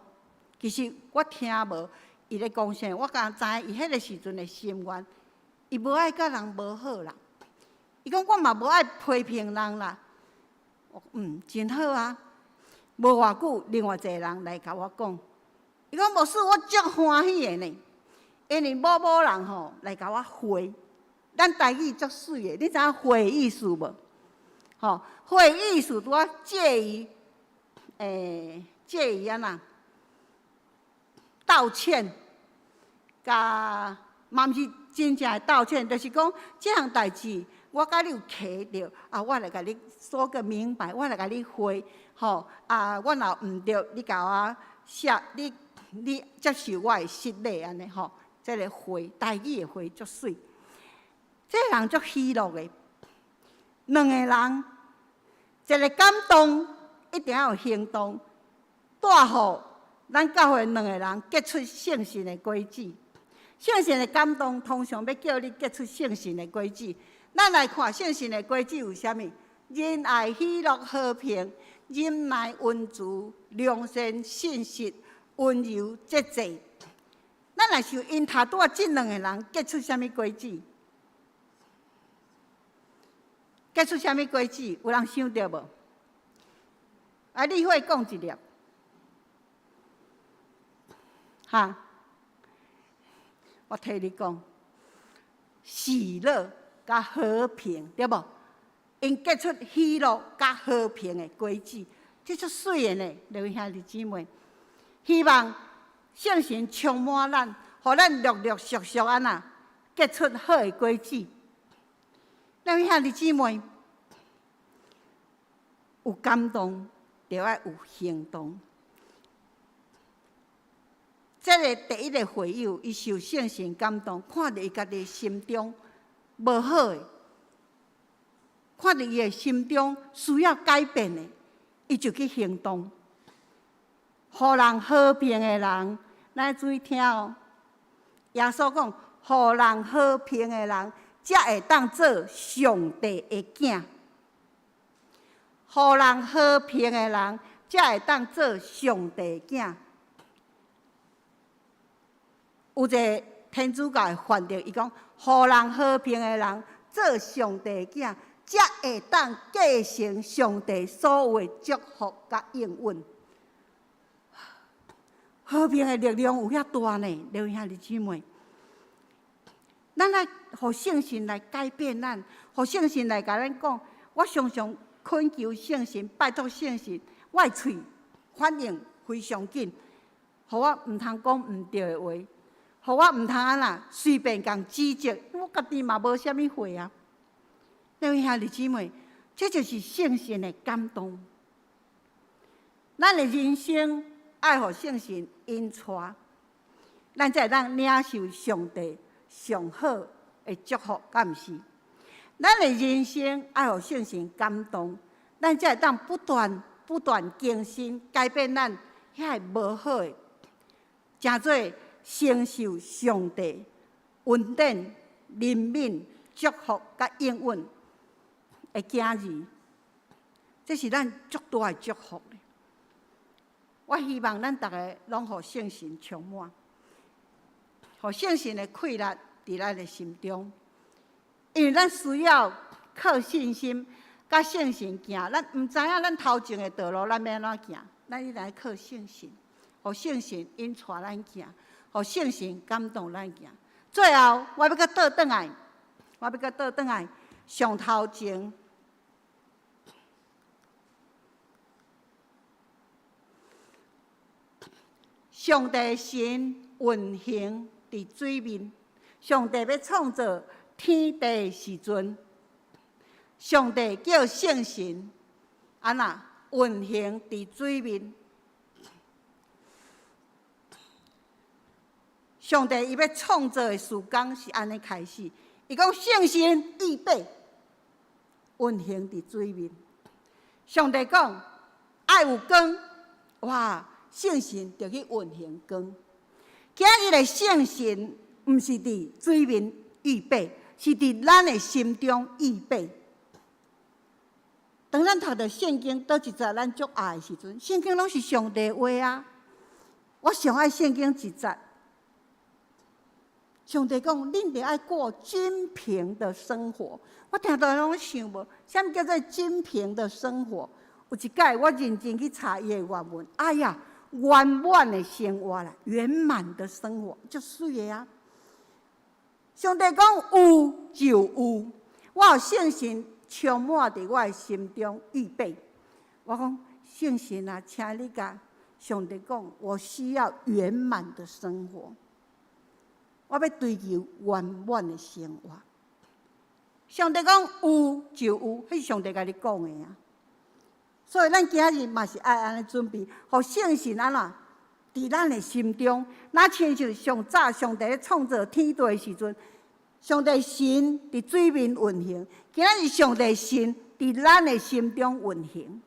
其實我聽無伊咧講啥，我敢知伊彼個時陣的心願，伊無愛佮人無好啦。伊講我嘛無愛批評人啦，嗯，真好啊。無偌久，另外一個人來共我講，伊講牧師，我足歡喜的呢，因為某某人吼來共我回，咱台語足媠的，你知影回意思無？吼，回意思拄仔借伊，借伊按怎道歉，佮嘛毋是真正的道歉，就是講這項代誌我佮你有契著，啊，我來共你說個明白，我來共你回，吼，啊，我若毋對，你共我寫，你接受我的失禮按呢吼，這个回台語的回足媠，這个人足喜樂的，兩個人，一个感動，一定要有行動，帶予咱教會兩個人結出聖神的果子。聖神的感動通常欲叫你結出聖神的果子。咱來看聖神的果子有啥物？仁愛、喜樂、和平、忍耐、溫慈、良善、信實、溫柔、節制。咱來想，𪜶頭拄仔這兩个人結出啥物果子？結出啥物果子？有人想著無？啊，你會講一粒？哈？我替你講，喜樂佮和平，對無？𪜶結出喜樂佮和平的果子，這足媠的呢，各位兄弟姊妹。希望聖神充滿咱，予咱陸陸續續按怎結出好的果子。各位兄弟姊妹，有感動，就愛有行動。這个第一个會友，伊受聖神感動，看著伊家己心中無好的，看著伊的心中需要改變的，伊就去行動。予人和平的人，咱注意聽哦。耶穌講，予人和平的人，才會當做上帝的囝。予人和平的人，才會當做上帝的囝。有一个天主教的翻譯，伊講：予人和平的人做上帝的囝，才會當繼承上帝所有的祝福佮應允。和平的力量有遐大呢，各位兄弟姊妹。咱來予聖神來改變咱，予聖神來共咱講。我常常懇求聖神，拜託聖神，我的喙反應非常緊，予我毋通講毋對的話。予我毋通按怎隨便共指責，我家己嘛無啥物悔啊。各位兄弟姊妹，這就是聖神的感動。咱的人生愛予聖神引帶，咱才會當領受上帝上好的祝福，敢毋是？咱的人生愛予聖神感動，咱才會當不斷不斷更新改變咱遐个無好的，成做承受上帝恩典、憐憫、祝福佮應允的囝兒，這是咱足大的祝福。我希望咱逐个攏予聖神充滿，予聖神的氣力佇咱的心中，因為咱需要靠信心佮聖神行。咱毋知影咱頭前的道路咱欲按怎行，咱一定愛靠聖神，予聖神引帶咱行。予聖神感動咱行。最後，我欲閣倒轉來，我欲閣倒轉來上頭前。上帝神運行佇水面，上帝欲創造天地的時陣，上帝叫聖神按怎運行佇水面。上帝伊欲創造的時工是按呢開始，伊講聖神預備運行佇水面。上帝講愛有光，哇！聖神就去運行光。今日的聖神毋是佇水面預備，是佇咱的心中預備。當咱讀著聖經，佗一節咱足愛的時陣，聖經攏是上帝話啊！我上愛聖經一節。上帝講，恁著愛過均貧的生活。我聽到攏想無，啥物叫做均貧的生活？有一擺我認真去查伊的原文，哎呀，圓滿的生活啦，圓滿的生活，足媠的啊！上帝講有就有，我予聖神充滿佇我的心中預備。我講聖神啊，請你共上帝講，我需要圓滿的生活。我欲追求圓滿的生活。上帝講有就有，彼是上帝共你講的啊。所以咱今仔日嘛是愛按呢準備，予聖神按怎佇咱的心中，若親像上早上帝咧創造天地的時陣，上帝神佇水面運行。今仔日上帝神佇咱的心中運行，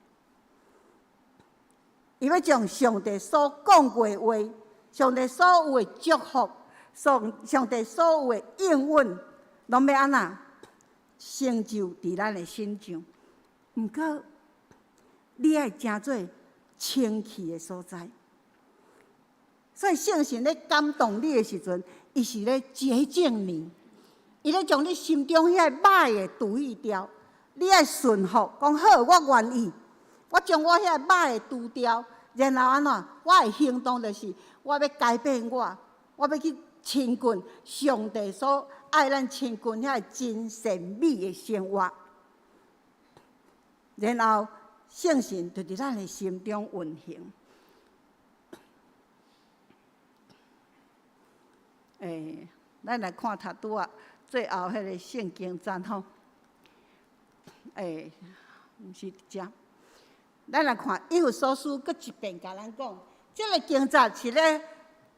伊欲將上帝所講過的話，上帝所有的祝福。上帝所有的應允，攏欲按怎成就佇咱的身上。毋過，你愛成做清氣的所在。所以聖神咧感動你的時陣，伊是咧潔淨你，伊咧將你心中遐個歹的除去掉。你愛順服，講好，我願意，我將我遐個歹的除掉，然後按怎？我的行動就是我欲改變我，我欲去親近上帝所愛咱親近遐個真善美的生活，然後聖神就佇咱的心中運行。咱來看頭拄仔最後彼個聖經節吼。毋是遮，咱來看以弗所書閣一遍共咱講，這个經節是咧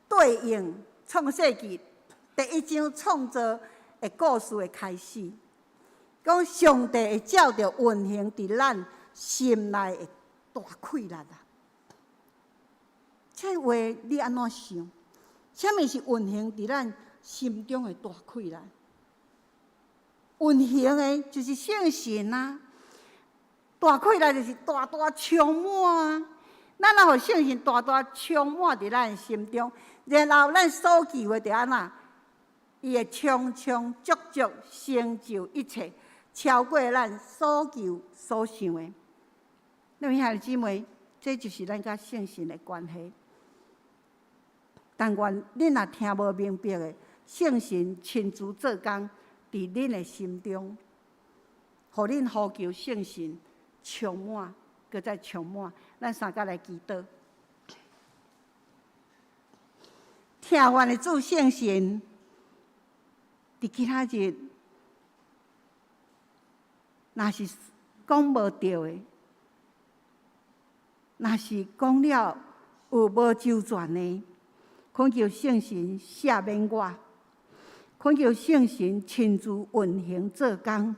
對應創世記第一章創造的故事的開始，講上帝會照著運行佇咱心內的大氣力啊！這話你按怎想？啥物是運行佇咱心中的大氣力？運行的就是聖神啊！大氣力就是大大充滿啊！咱若予聖神大大充滿佇咱心中，然後咱所求的就按怎？伊會充充足足成就一切，超過咱所求所想的。各位兄弟姊妹，這就是咱佮聖神的關係。但願恁若聽無明白的，聖神親自做工佇恁的心中，予恁呼求聖神充滿，閣再充滿。咱三佮來祈禱。疼阮的主聖神，佇今仔日，若是講無對的，若是講了有無周全的，懇求聖神赦免我，懇求聖神親自運行做工，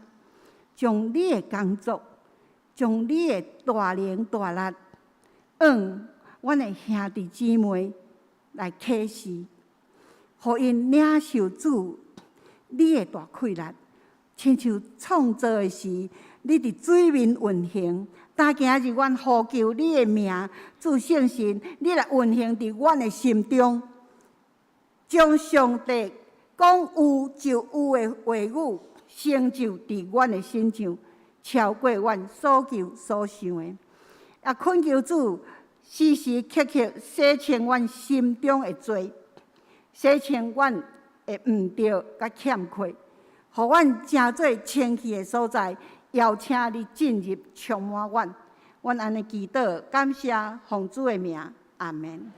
將你的工作，將你的大能大力，向阮的兄弟姊妹來啟示，予𪜶領受主你的大氣力，親像創造的時，你佇水面運行。但今仔日，阮呼求你的名，主聖神，你來運行佇阮的心中，將上帝講有就有的話語成就佇阮的身上，超過阮所求所想的。也懇求主時時刻刻洗清阮心中的罪，洗清阮的毋對佮欠缺，予阮成做清氣的所在。邀請你進入充滿阮，阮按呢祈禱，感謝奉主的名，阿們。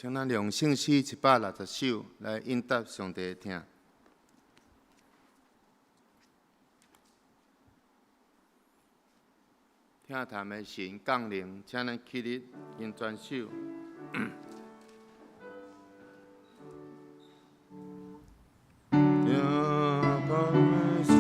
請咱用聖詩160首來應答上帝的疼。疼疼的神降臨，請咱起立吟全首。疼疼的神。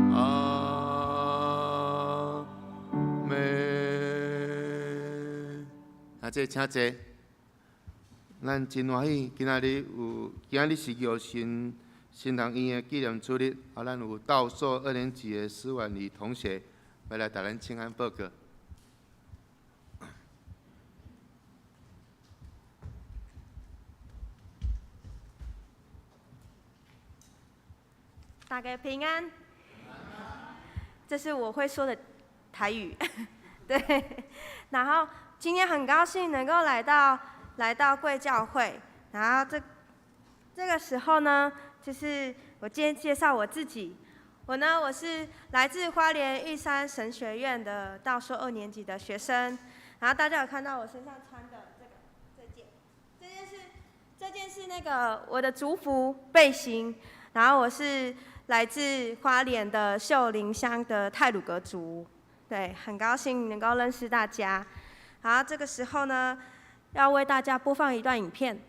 阿們。啊，這請坐。咱真歡喜，今仔日有，今仔日是玉神神學院的紀念主日，啊，咱有道碩二年級的施婉儀同學欲來共咱請安報告。大家平安。這是我會說的台語，對。然後今天很高興能夠來到貴教會，然後這個時候呢，就是我今天介紹我自己。我呢，我是來自花蓮玉山神學院的道碩二年級的學生。然後大家有看到我身上穿的這個這件，這件是那個我的族服背心。然後我是來自花蓮的秀林鄉的太魯閣族，對，很高興能夠認識大家。好，這個時候呢，要為大家播放一段影片。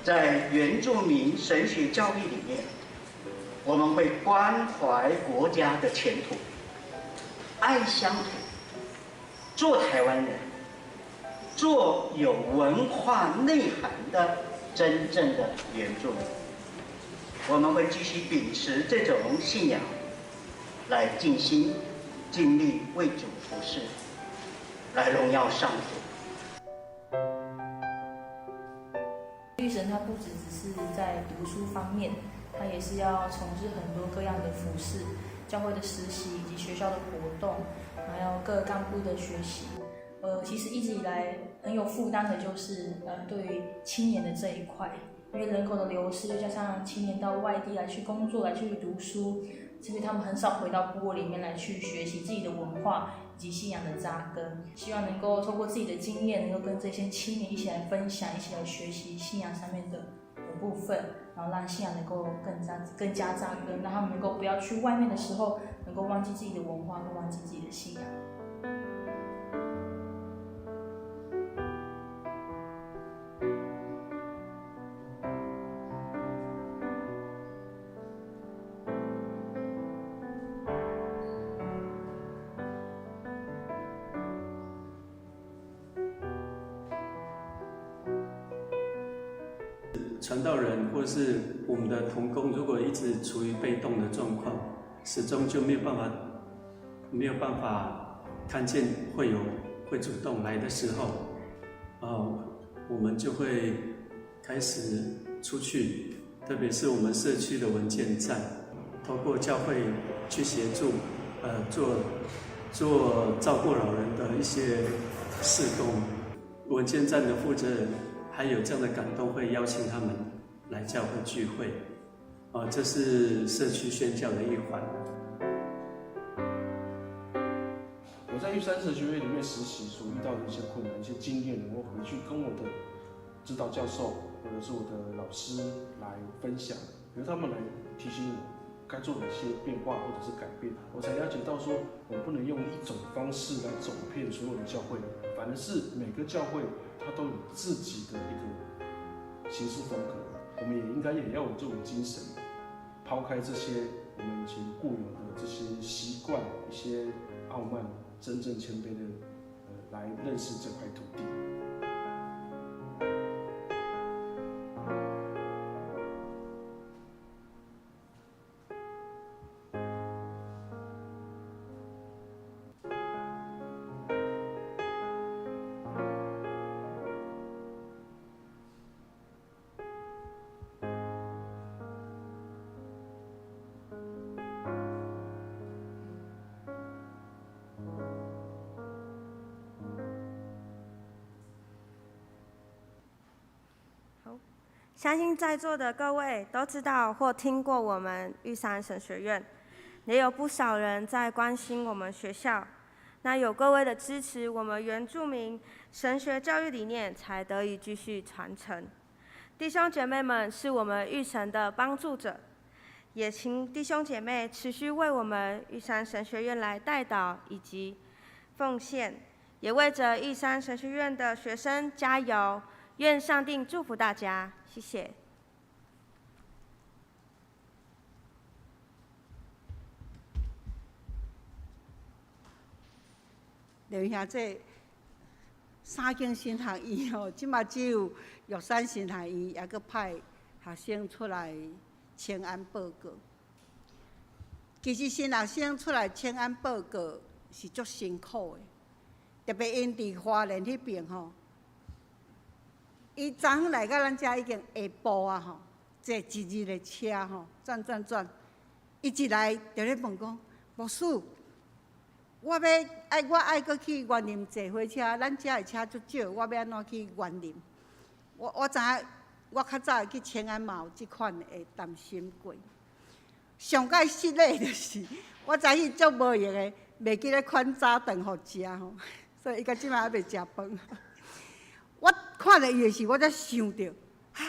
在原住民神學教育裡面，我們會關懷國家的前途，愛鄉土，做台灣人，做有文化內涵的真正的原住民。我們會繼續秉持這種信仰，來盡心盡力為主服侍，來榮耀上主。育神他不只是在讀書方面，他也是要從事很多各樣的服事，教會的實習以及學校的活動，還有各幹部的學習。其實一直以來很有負擔的就是對於青年的這一塊，因為人口的流失，又加上青年到外地來去工作、來去讀書，所以他們很少回到部落裡面來去學習自己的文化以及信仰的扎根。希望能夠透過自己的經驗，能夠跟這些青年一起來分享，一起來學習信仰上面的部分，然後讓信仰能夠更加扎根，讓他們能夠不要去外面的時候，能夠忘記自己的文化，跟忘記自己的信仰。傳道人或是我們的同工，如果一直處於被動的狀況，始終就沒有辦法看見會有會主動來的時候，我們就會開始出去，特別是我們社區的文健站，透過教會去協助，做照顧老人的一些事工。文健站的負責人還有這樣的感動，會邀請他們來教會聚會，啊，這是社區宣教的一環。我在玉山神學院裡面實習所遇到的一些困難、一些經驗，我回去跟我的指導教授或者是我的老師來分享，由他們來提醒我該做哪些變化或者是改變，我才了解到說，我不能用一種方式來走遍所有的教會，反而是每個教會它都有自己的一個行事風格，我們也應該也要有這種精神，拋開這些我們以前固有的這些習慣、一些傲慢，真正謙卑的，來認識這塊土地。相信在座的各位都知道或聽過我們玉山神學院，也有不少人在關心我們學校。那有各位的支持，我們原住民神學教育理念才得以繼續傳承。弟兄姐妹們是我們玉神的幫助者，也請弟兄姐妹持續為我們玉山神學院來代禱以及奉獻，也為着玉山神學院的學生加油。願上帝祝福大家，謝謝。劉兄，這三間神學院吼，這馬只有玉山神學院猶閣派學生出來請安報告。其實新學生出來請安報告是足辛苦的，特別𪜶佇花蓮彼邊吼。伊昨昏來到咱遮已經下晡啊吼，坐一日的車吼，轉轉轉，伊一來就咧問講，牧師，我愛閣去員林坐火車，咱遮的車足少，我欲按怎去員林？我知影，我較早去請安嘛有這款的擔心過。上蓋失禮就是，我早起足無閒的，袂記咧款早頓予食吼，所以伊到這擺猶未食飯。我看著伊的時，我才想著，哈，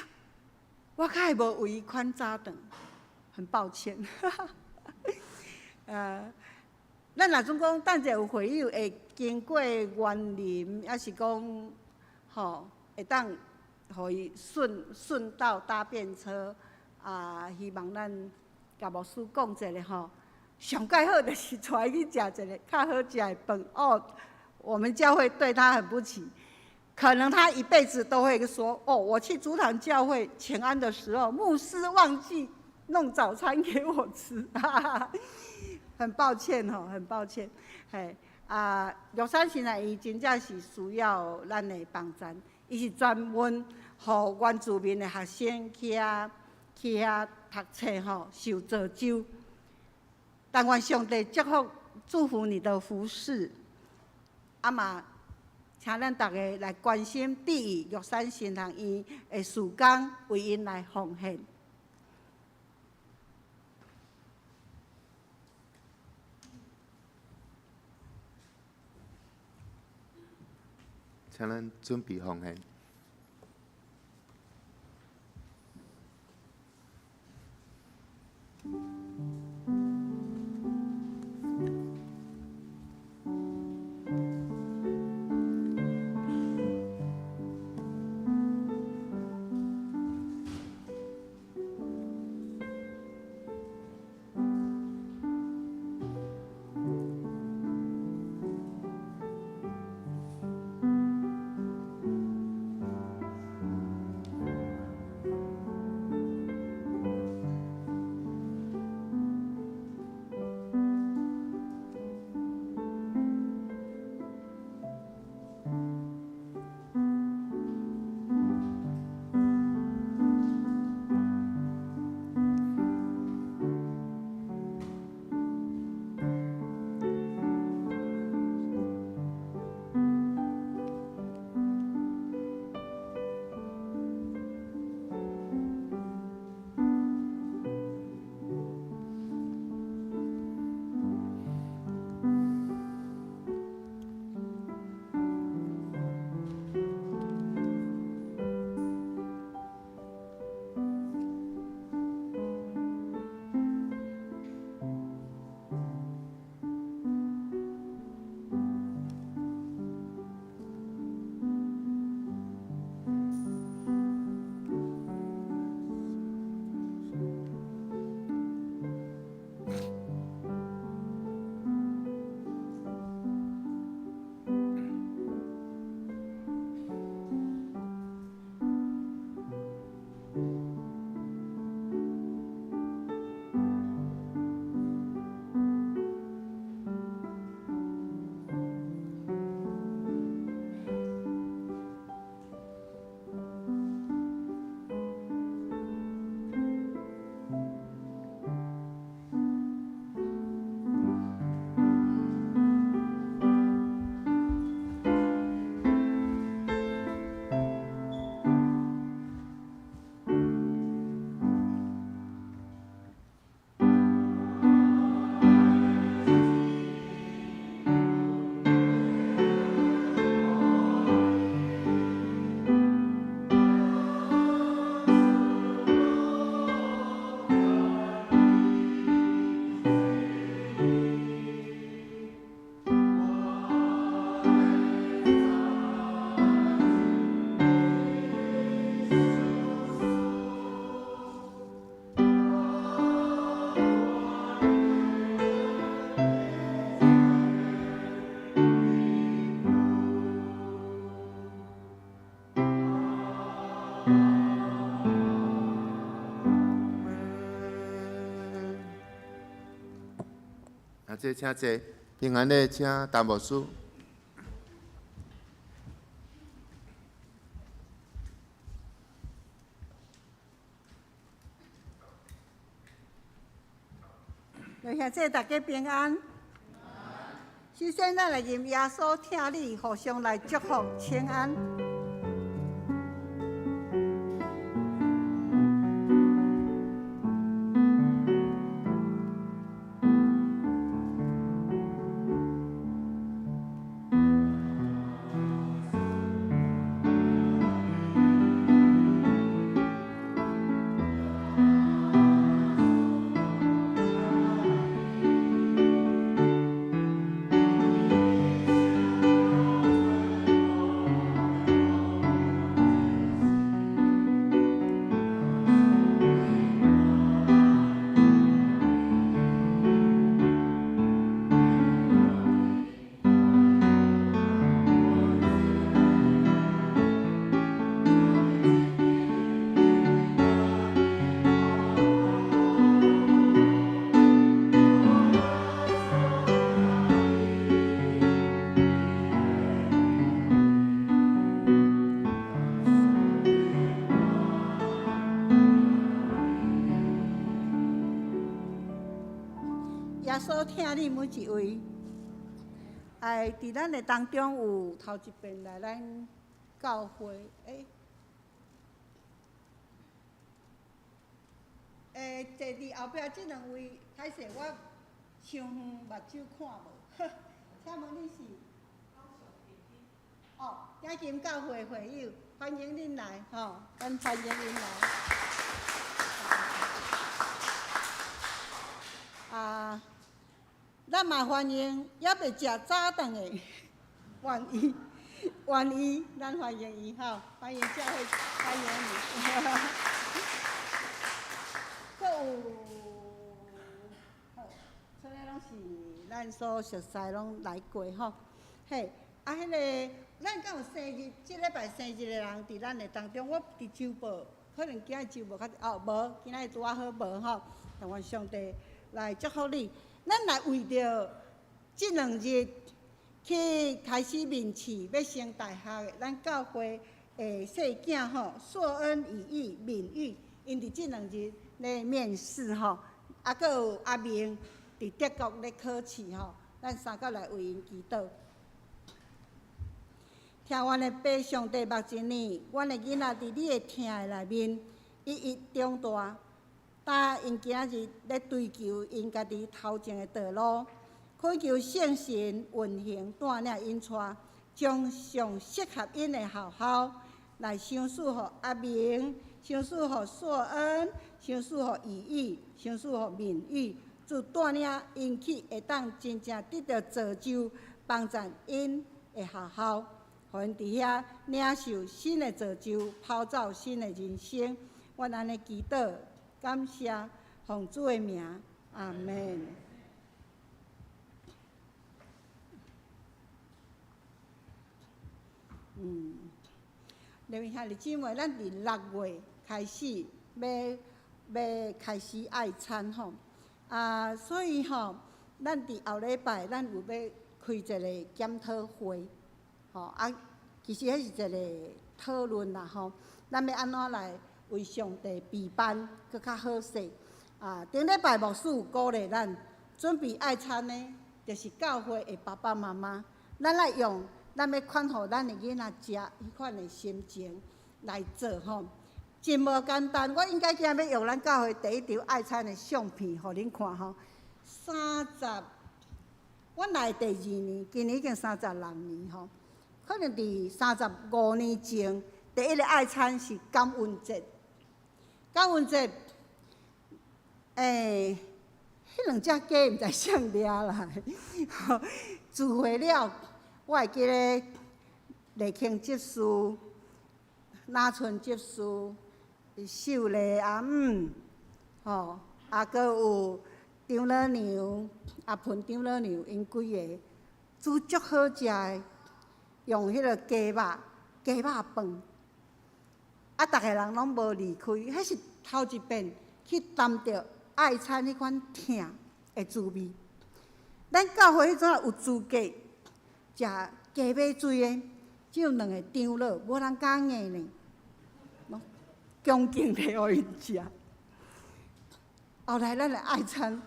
我較會無為伊款早頓，很抱歉。咱若總講等者有會友會經過員林，抑是講，吼，會當予伊順順道搭便車啊，希望咱共牧師講一下吼。上蓋好就是帶伊去食一个較好食的飯哦。我們教會對他很不起，可能他一輩子都會說：哦，我去主堂教會請安的時候，牧師忘記弄早餐給我吃，哈哈，很抱歉吼，很抱歉。嘿，啊，玉山神學院真正是需要咱的幫贊，伊是專門予原住民的學生去遐讀冊吼，受造就。但願上帝祝福祝福你的服事，啊嘛，請咱逐家來關心第一玉山神學院的事工，為𪜶來奉獻。請咱準備奉獻。這請坐，平安的請陳牧師。弟兄姊大家平安。首先，咱來認耶穌疼你，互相來祝福，請安。穌疼你每一位。哎，佇咱的當中有頭一遍來咱教會，欸，欸，坐佇後壁這兩位，歹勢我傷遠目睭看無，請問你是？哦，雅金教會會友，歡迎恁來，吼，咱歡迎恁來。啊，咱嘛歡迎猶未食早頓的，願意，願意，咱歡迎伊，吼，歡迎教會，歡迎你。閣有，好，這个攏是咱所熟似攏來過吼，嘿，啊，彼个，咱敢有生日？這禮拜生日的人佇咱的當中，我佇週報，可能今日週報較哦無，今仔日拄仔好無吼，但願上帝來祝福你。咱來為著這兩日去開始面試欲升大學的，咱教會的細囝吼，碩恩、以義、敏玉，𪜶佇這兩日咧面試吼，啊，閣有阿明佇德國咧考試吼，咱三個來為𪜶祈禱。聽阮的父上帝目前呢，阮的囡仔佇你的疼的內面一一長大。但𪜶今仔日咧追求𪜶家己頭前的道路，懇求聖神運行帶領𪜶帶，將上適合𪜶的學校來賞賜予阿明，賞賜予碩恩，賞賜予以義，賞賜予敏玉，主帶領𪜶去會當真正得著造就，幫贊𪜶的學校，予𪜶佇遐領受新的造就，拋走新的人生。阮按呢祈禱。感謝奉主的名，阿們。嗯，各位兄弟姊妹，咱佇六月開始欲欲開始愛餐吼，啊，所以吼，咱佇後禮拜咱有欲開一個檢討會，吼啊，其實彼是一個討論啦吼，咱欲按怎來為上帝備辦閣較好勢啊！頂禮拜牧師有鼓勵咱準備愛餐的，就是教會的爸爸媽媽，咱愛用咱欲款予咱的囡仔食彼款的心情來做吼，真無簡單。我應該今仔欲用咱教會第一張愛餐的相片予恁看吼，三十，阮來第二年，今年已經36年吼，可能佇35年前，第一个愛餐是感恩節。感恩節，欸，彼兩隻雞毋知啥掠來，聚會了，我會記得麗卿執事、哪春執事、秀麗阿姆，吼，啊，閣有張老娘、阿芬張老娘，𪜶幾个煮足好食的，用彼个雞肉、雞肉飯。啊！逐个人攏無離開，彼是頭一遍去擔著愛餐彼款疼的滋味。咱教會彼陣有資格食雞尾水的，只有兩个長老，無人敢硬呢，攏恭敬地予𪜶食。後來咱的愛餐，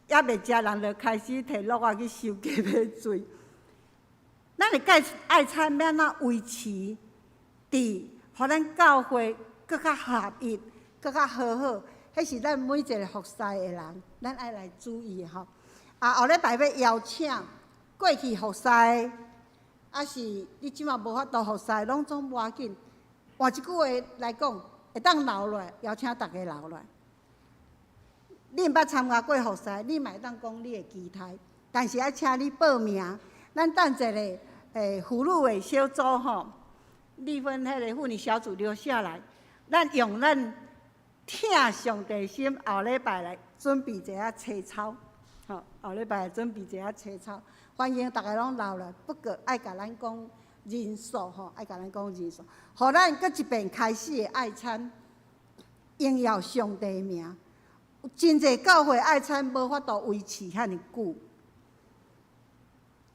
猶未食，人就開始提橐仔去收雞尾水。咱的愛愛餐欲按怎維持？佇，予咱教會閣較合一，閣較和好，彼是咱每一个服侍的人，咱愛來注意的吼。啊，後禮拜欲邀請過去服侍，抑是你這馬無法度服侍，攏總無要緊。換一句話來講，會當留落來，邀請逐家留落來。你毋捌參加過服侍，你嘛會當講你的期待，但是愛請你報名。咱等一个婦女的小組吼。麗芬彼个婦女小組留下來，咱用咱疼上帝心，後禮拜來準備一下切操，吼，後禮拜來準備一下切操，歡迎逐家攏留來，不過愛共咱講人數吼，愛共咱講人數，予咱閣一遍開始的愛餐，榮耀上帝的名。真濟教會愛餐無法度維持遐爾久，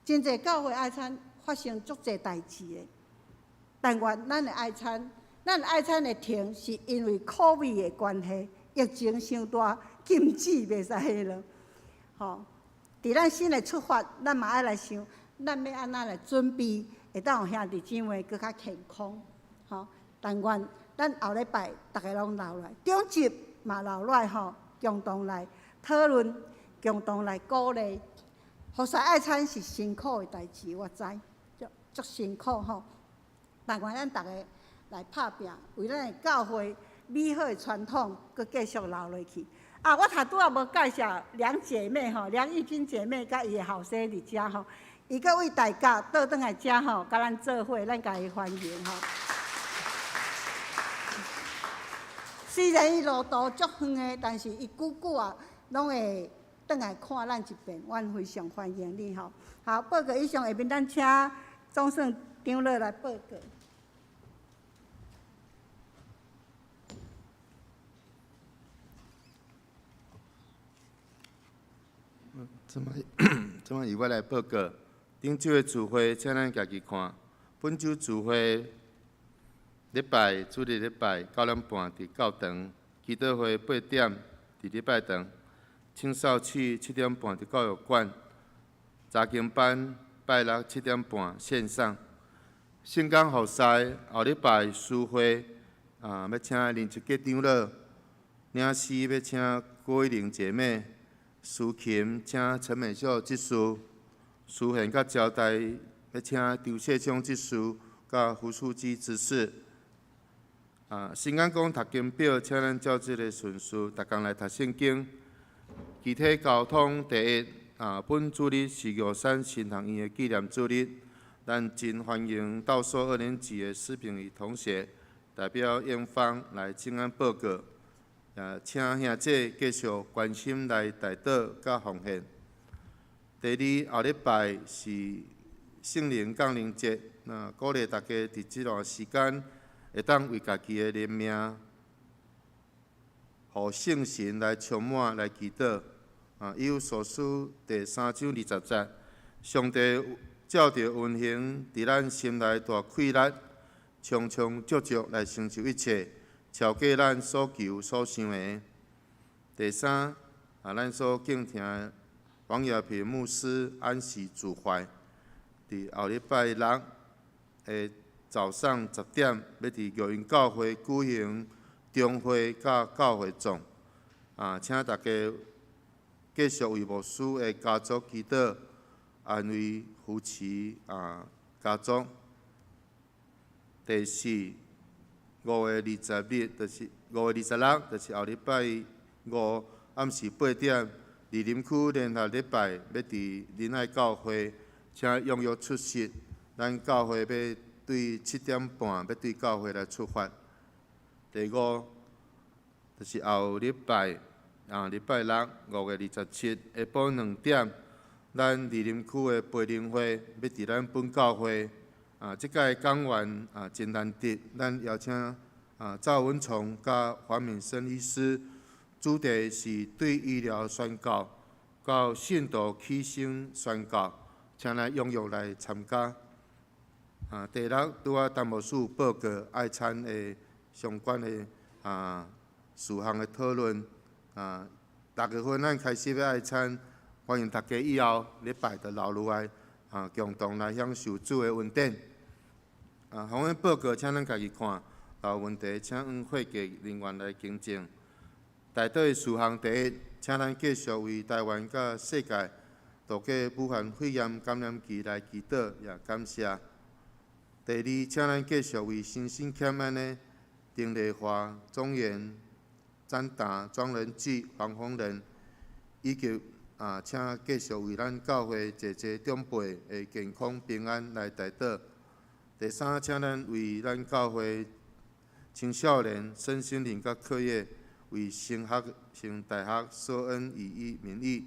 真濟教會愛餐發生足濟代誌的。但願咱的愛餐，咱的愛餐會停，是因為 COVID 的關係，疫情傷大，禁止袂使彼落，吼。伫咱新的出发，咱嘛愛來想，咱欲按怎來準備，會當予兄弟姊妹閣較健康，吼。但願咱後禮拜逐家攏留來，長執嘛留來吼，共同來討論，共同來鼓勵。服侍愛餐是辛苦的代誌，我知，足足辛苦吼。但願咱逐家來拍拚，為咱的教會美好的傳統，閣繼續留落去。啊，我頭拄仔無介紹梁姐妹吼，梁玉君姐妹佮伊的後生佇遮吼，伊閣為大家倒轉來遮吼，佮咱做伙，咱共伊歡迎吼。雖然伊路途足遠的，但是伊久久啊，攏會轉來看咱一遍，阮非常歡迎你吼。好，報告以上，下面咱請總算長老來報告。這擺由我來報告。頂週的聚會，請咱家己看。本週聚會禮拜主日禮拜9點半佇教堂，祈禱會8點佇禮拜堂，青少區7點半佇教育館，查經班拜六7點半線上。聖工服侍後禮拜書會啊，欲請林志杰長老，領詩欲請郭一玲姐妹。司琴請陳美秀執事，司獻佮招待欲請張世昌執事，佮胡書記執事。啊，新眼光讀經表，請咱照這个順序，逐工來讀聖經。具體交通第一，啊，本主日是玉山神學院的紀念主日，咱真歡迎倒數二年級的施秉宇同學代表院方來請安報告。啊，請兄姐繼續關心來代禱佮奉獻。第二，後禮拜是聖靈降臨節，那鼓勵大家佇這段時間會當為家己的靈命，予聖神來充滿來祈禱。啊，以弗所書第三章二十節，上帝照著運行佇咱心內大氣力，充充足足來成就一切。超過咱所求所想的。第三，啊，咱所敬聽的黃亞平牧師安息主懷，佇後禮拜六的早上10點，欲佇玉音教會舉行中會佮教會葬。啊，請大家繼續為牧師的家族祈禱，安慰扶持啊家族。第四，5月20日，就是5月26，就是後禮拜五暗時8點，二林區聯合禮拜欲佇仁愛教會，請踴躍出席。咱教會欲對7點半欲對教會來出發。第五，就是後禮拜啊，禮拜六5月27下晡2點，咱二林區的培靈會欲佇咱本教會。啊，這屆講員啊真難得，咱邀請啊趙文松佮黃敏生醫師，主題是對醫療宣告到信徒犧牲宣告，請咱踴躍來參加。啊，第六拄仔陳牧師報告愛餐的相關的啊事項的討論。啊，六月份咱開始欲愛餐，歡迎大家以後禮拜就留落來啊，共同來享受主的恩典。啊，訪問報告，請咱家己看。有問題，請阮會計人員來更正。代禱的事項第一，請咱繼續為台灣佮世界度過武漢肺炎感染期來祈禱，也感謝。第二，請咱繼續為身心欠安的丁麗華、鍾元、詹達、莊仁濟、黃宏仁，以及啊，請繼續為咱教會濟濟長輩的健康平安來代禱。第三，請咱為咱教會青少年身心靈佮課業，為升學、升大學所恩以以名義。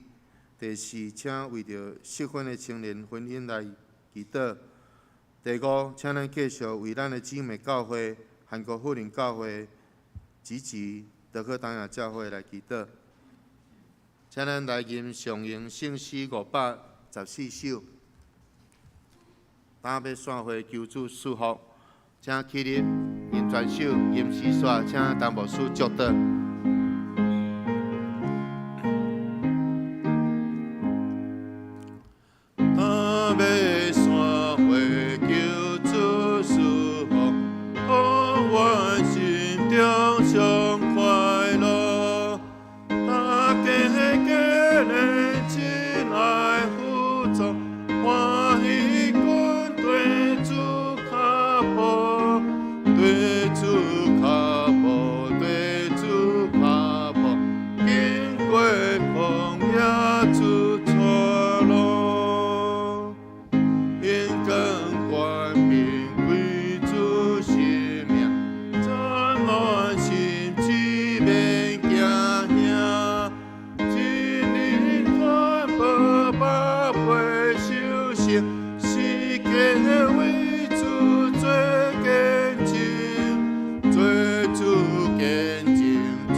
第四，請為著適婚的青年婚姻來祈禱。第五，請咱繼續為咱的姊妹教會、韓國富林教會、集集德克東亞教會來祈禱。請咱來吟上詠聖詩514首。今欲散會求主賜福，請起立，吟全首，吟詩煞，請陳牧師祝禱。兄上快乐，大家皆连亲爱互助，欢喜跟对主脚步，对主脚步，对主脚步，经过旷野出错路，因更权柄归主生命，战乱心志免惊吓，真理传播百倍修行，世界为主做见证，做主见证，做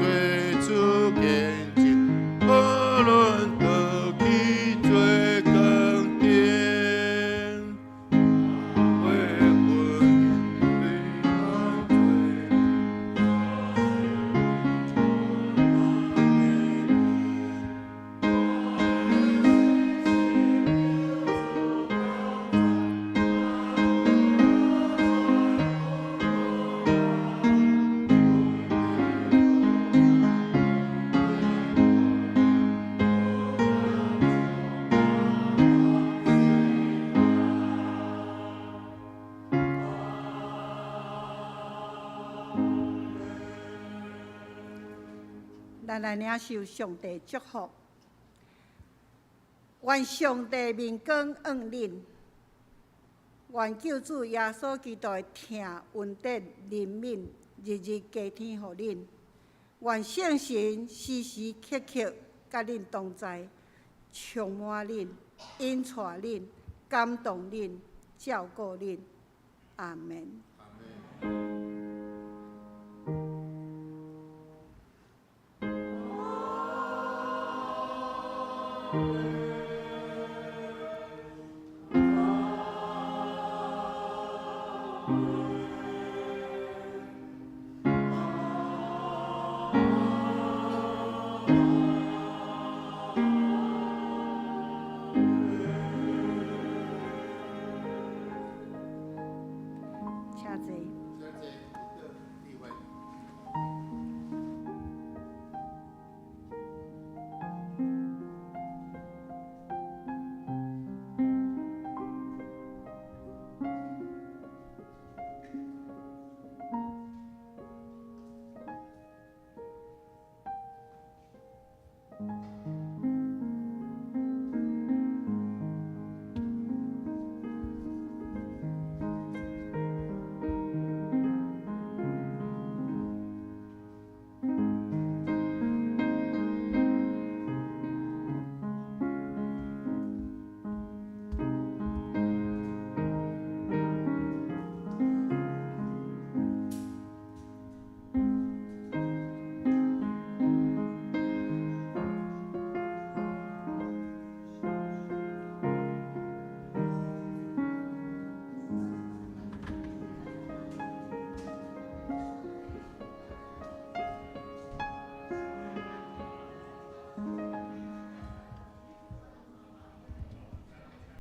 主见证，无论倒去做光灯，为婚姻对爱。咱来领受上帝祝福，愿上帝面光向恁，愿救主耶稣基督的疼、恩典、怜悯，日日加添予恁。愿圣神时时刻刻佮恁同在，充满恁，引带恁，感动恁，照顾恁。阿门。阿门。